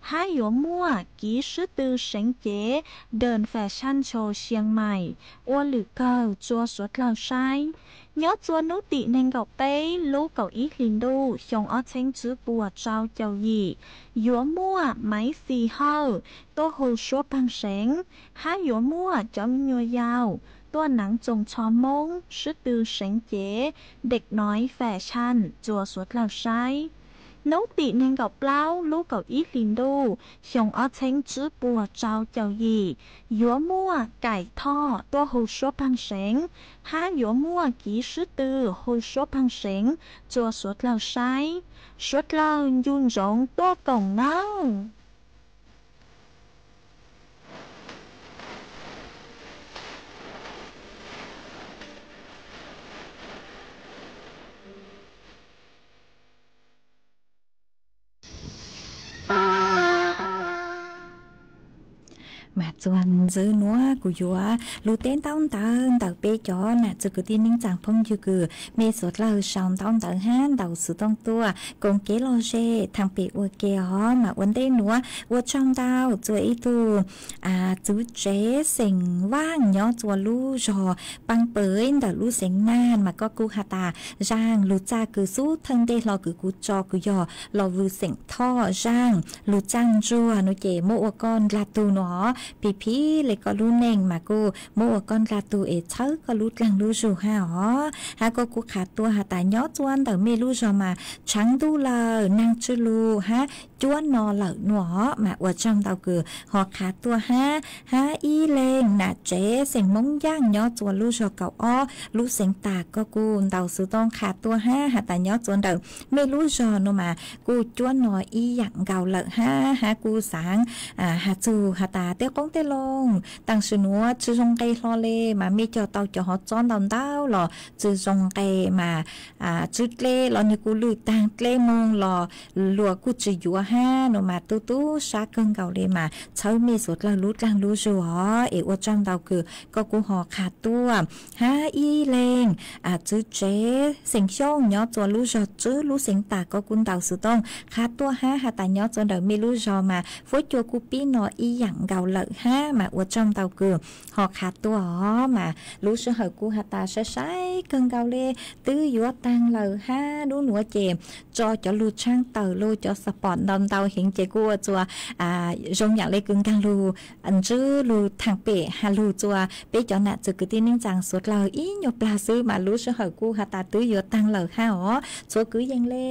hab yuav muaj kiv swb tw seev cev Dern Fashion Show Siang Mais ua lwm kawg txua suav dlawg saib. Nyob txua hnub tim nees nkaum peb lub kaum ib hlis ntuj xyoo ob txheeb tswb puas rau caum yim, yuav muaj Maiv Xis Hawj tuaj hu suab paag seev, hab yuav muaj cov me nyuam yaus tuaj neev txoos txho Hmoob, swb tw seev cev, Dak Noise Fashion txuas suav dlawg saib. Hnub tim nees nkaum plaub lub kaum ib hlis ntuj xyoo ob txheeb tsib puas rau caum yim, yuav muaj Kaim Thoj tuaj hu suab pheej seev, hab yuav muaj Kiv Swb Tw hu suab pheej seev txuas suav dlawg saib. Suav dlawg ncu ntsoov tuaj koom nawb. Mas txuas ntxiv nuav kuv yuav lug teb ntaub ntawv ntawm peb cov nam txiv kwv tij neej tsaa phooj ywg kws mej suav dlawg sau ntaub ntawv hab ntaus xov tooj tuaj koom kev lom zem thaam pem ua ke os. Mas ua ntej nuav ua tsaug ntau txug ib tug txwv tsev xeem Vaaj nyob txug lub zog Paaj Pawv ntawm lub xeev Naj, mas koj kuj has tas zaaj lug txaj kws xub thawj ntej hlo kws kuv tso kws yog Los Vwj xeem Thoj zaaj lug txaj ntsuag nuav ces muab ua koj ndlag tug nuav os. Phim phim le koj lub neej mas kuj muab ua koj ndlag tug es txhawb koj lub dlaag lub zug hab os. Hab koj kuj qha tuaj has tas nyob txug ntawm mej lub zog mas tshaav ntuj lawm, naag tsw lug hab cuab no lawm nuav os. Mas ua tsaug ntau kws ho qha tuaj hab, hab ib leeg nam tsev xeem Moob Yaaj nyob txug lub zog kaum ob lub xeev Tag, koj kuj ntaus xov tooj qha tuaj hab has tas nyob txug ntawm mej lub zog nuav mas kuj cuab no ib yaam nkaus lawm hab, hab kuj xaav has txug has tas tej qoob tej loo taam sim nuav tsw zoo nqe hlo le, mas mej cog tau cov hov txob ntau ntau los tsw zoo nqe, mas tsw dleb los nwg kuj lwj taag dleb moog los luas kuj tsi yuav hab nuav mas tu tub sab kawg nkaus le. Mas txhawb mej suav dlawg lub dlaag lub zug os, es ua tsaug ntau kws koj kuj ho qha tuaj. Hab ib leeg txwv tsev xeem Xyooj nyob txug lub zog Tswb lub xeev Tag, koj kuj ntaus xov tooj qha tuaj hab has tas nyob txug ntawm mej lub zog mas fuab cua kuj pib no ib yaam nkaus lawm hab, mas ua tsaug ntau kws ho qha tuaj os. Mas lub sij hawm kuj has tas sai sai kawg nkaus le, twb yuav taag lawm hab lub nuav ces tso cov lug tshaab tawm lug cov xav pom ntau ntau heev ces kuj ua txug zoo yaam le kws nkaag lug ntswb lug thaam pem has lug txug peb cov nam txiv kwv tij neej tsaa suav dlawg ib nyuag plag xwb, mas lub sij hawm kuj has tas twb yuav taag lawm hab os. Txhua kwv yees le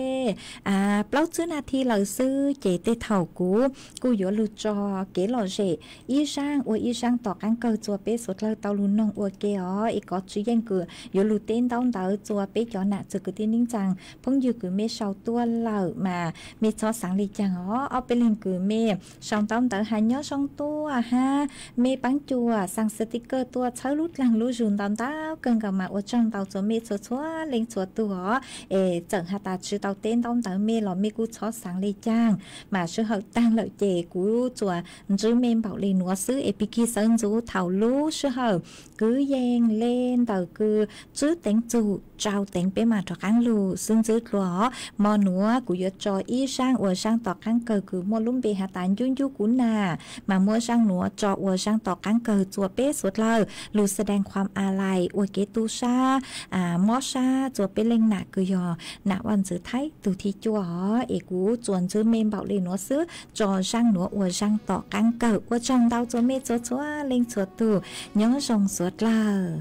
plaub tsib nas this lawm xwb ces tej thaum kuv kuj yuav lug tso kev lom zem ib zaaj ua ib zaaj tom qaab kawg txug peb suav dlawg tau lug noog ua ke os. Es kov tsi yeej kws yuav lug teb ntaub ntawv txug peb cov nam txiv kwv tij neej tsaa phooj ywg kws mej sau tuaj lawm mas mej txhob xaav le caag os. Ob peb leeg kws mej sau ntaub ntawv has nyob zoo tuaj hab mej paab cua xaa sticker tuaj txhawb lub dlaag lub zug ntau ntau kawg nkaus mas ua tsaug ntau txug mej txhua txhua leej txhua tug os. Es txawm has tas tsi tau teb ntaub ntawv mej los mej kuj txhob xaav le caag, mas sij hawm taag lawm ces kuv tsuas ntswb mej npaum le nuav xwb. Es pig kig sawv ntxuv thaum lub sij hawm kwv yees le ntawm kws tswb teev txug tsau teev peb mam rov qaab lug xwb ntxwb dlua os. Mo nuav kuv yuav tso ib zaaj ua zaaj tom qaab kawg kws muaj lub npe has tas Ncuj Ncuj Kuv Nam, mas muab zaaj nuav tso ua zaaj tom qaab kawg txug peb suav dlawg lug xav dees qhuam a lais ua kev tu sab mob sab txug peb leej nam kws yog nam vaj ntxwv Thaib tug thib cuaj os. Es kuv tsuas ntswb mej npaum le nuav xwb, tso zaaj nuav ua zaaj tom qaab kawg. Ua tsaug ntau txug mej txhua txhua leej txhua tug, nyob zoo suav dlawg.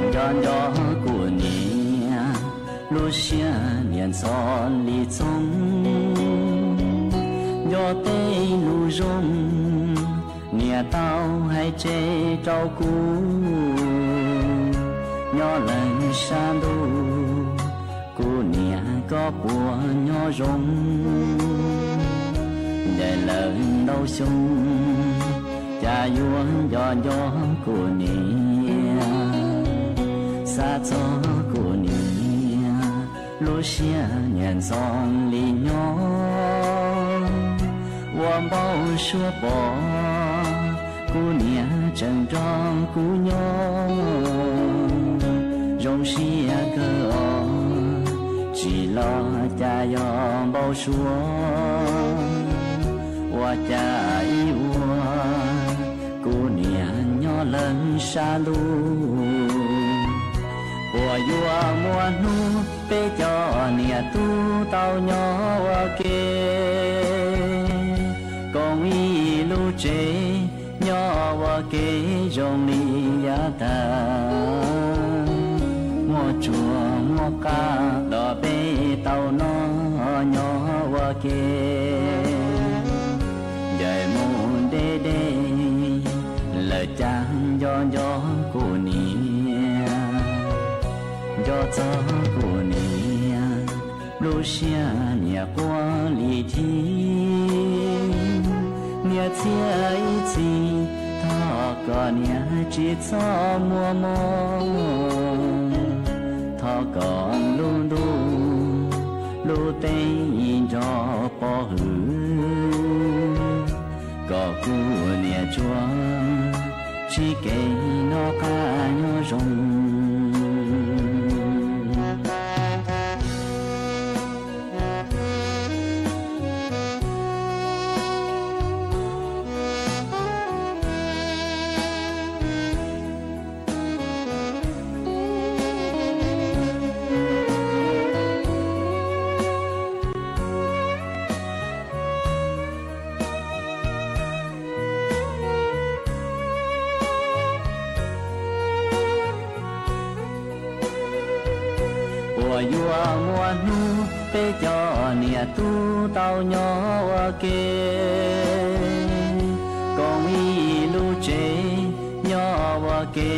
Nco nco kuv niam, lub siab niam ntxhov li txoog, nco tej lus zoo niam tau hais tseg rau kuv. Nyob leej sab ntuj, kuv niam koj puas nyob zoo? Ncaim lawm ntau xyoo, cas yuav nco nco kuv niam, xav txog kuv niam, lub siab niam ntxhov li nyob. Ua npau suav pom kuv niam tseem nrog kuv nyob, zoo siab kawg os, tsis los cas Yog npau suav ua cas ib ua kuv niam nyob leej sab ntuj. Puas yuav muaj hnub peb cov niam tub tau nyob ua ke koom ib lub tsev, nyob ua ke zoo li yav tag. Muaj tsuag muaj qab los peb tau noj nyob ua ke. Ncaim mus deb deb lawm cas nco nco kuv niam, nco txog kuv niam, lub siab niam quaj li chim. Niam txhiaj ib txhis, thov kom niam tsis txhob muaj mob, thov kom lub ntuj lub teeb nrog pov hwm, kom kuv niam tsuas tsib kev noj qab nyob zoo. Puas yuav muaj hnub peb cov niam tub tau nyob ua ke koom ib lub tsev, nyob ua ke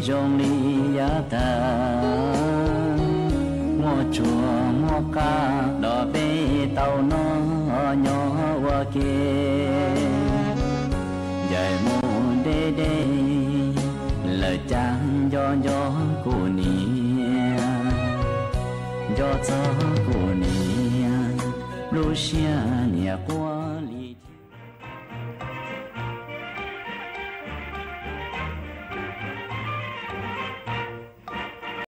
zoo li yav tag. Muaj tsuag muaj qab los peb tau noj nyob ua ke. Ncaim mus deb deb lawm cas nco nco kuv niam, nco txog kuv niam, lub siab niam quaj.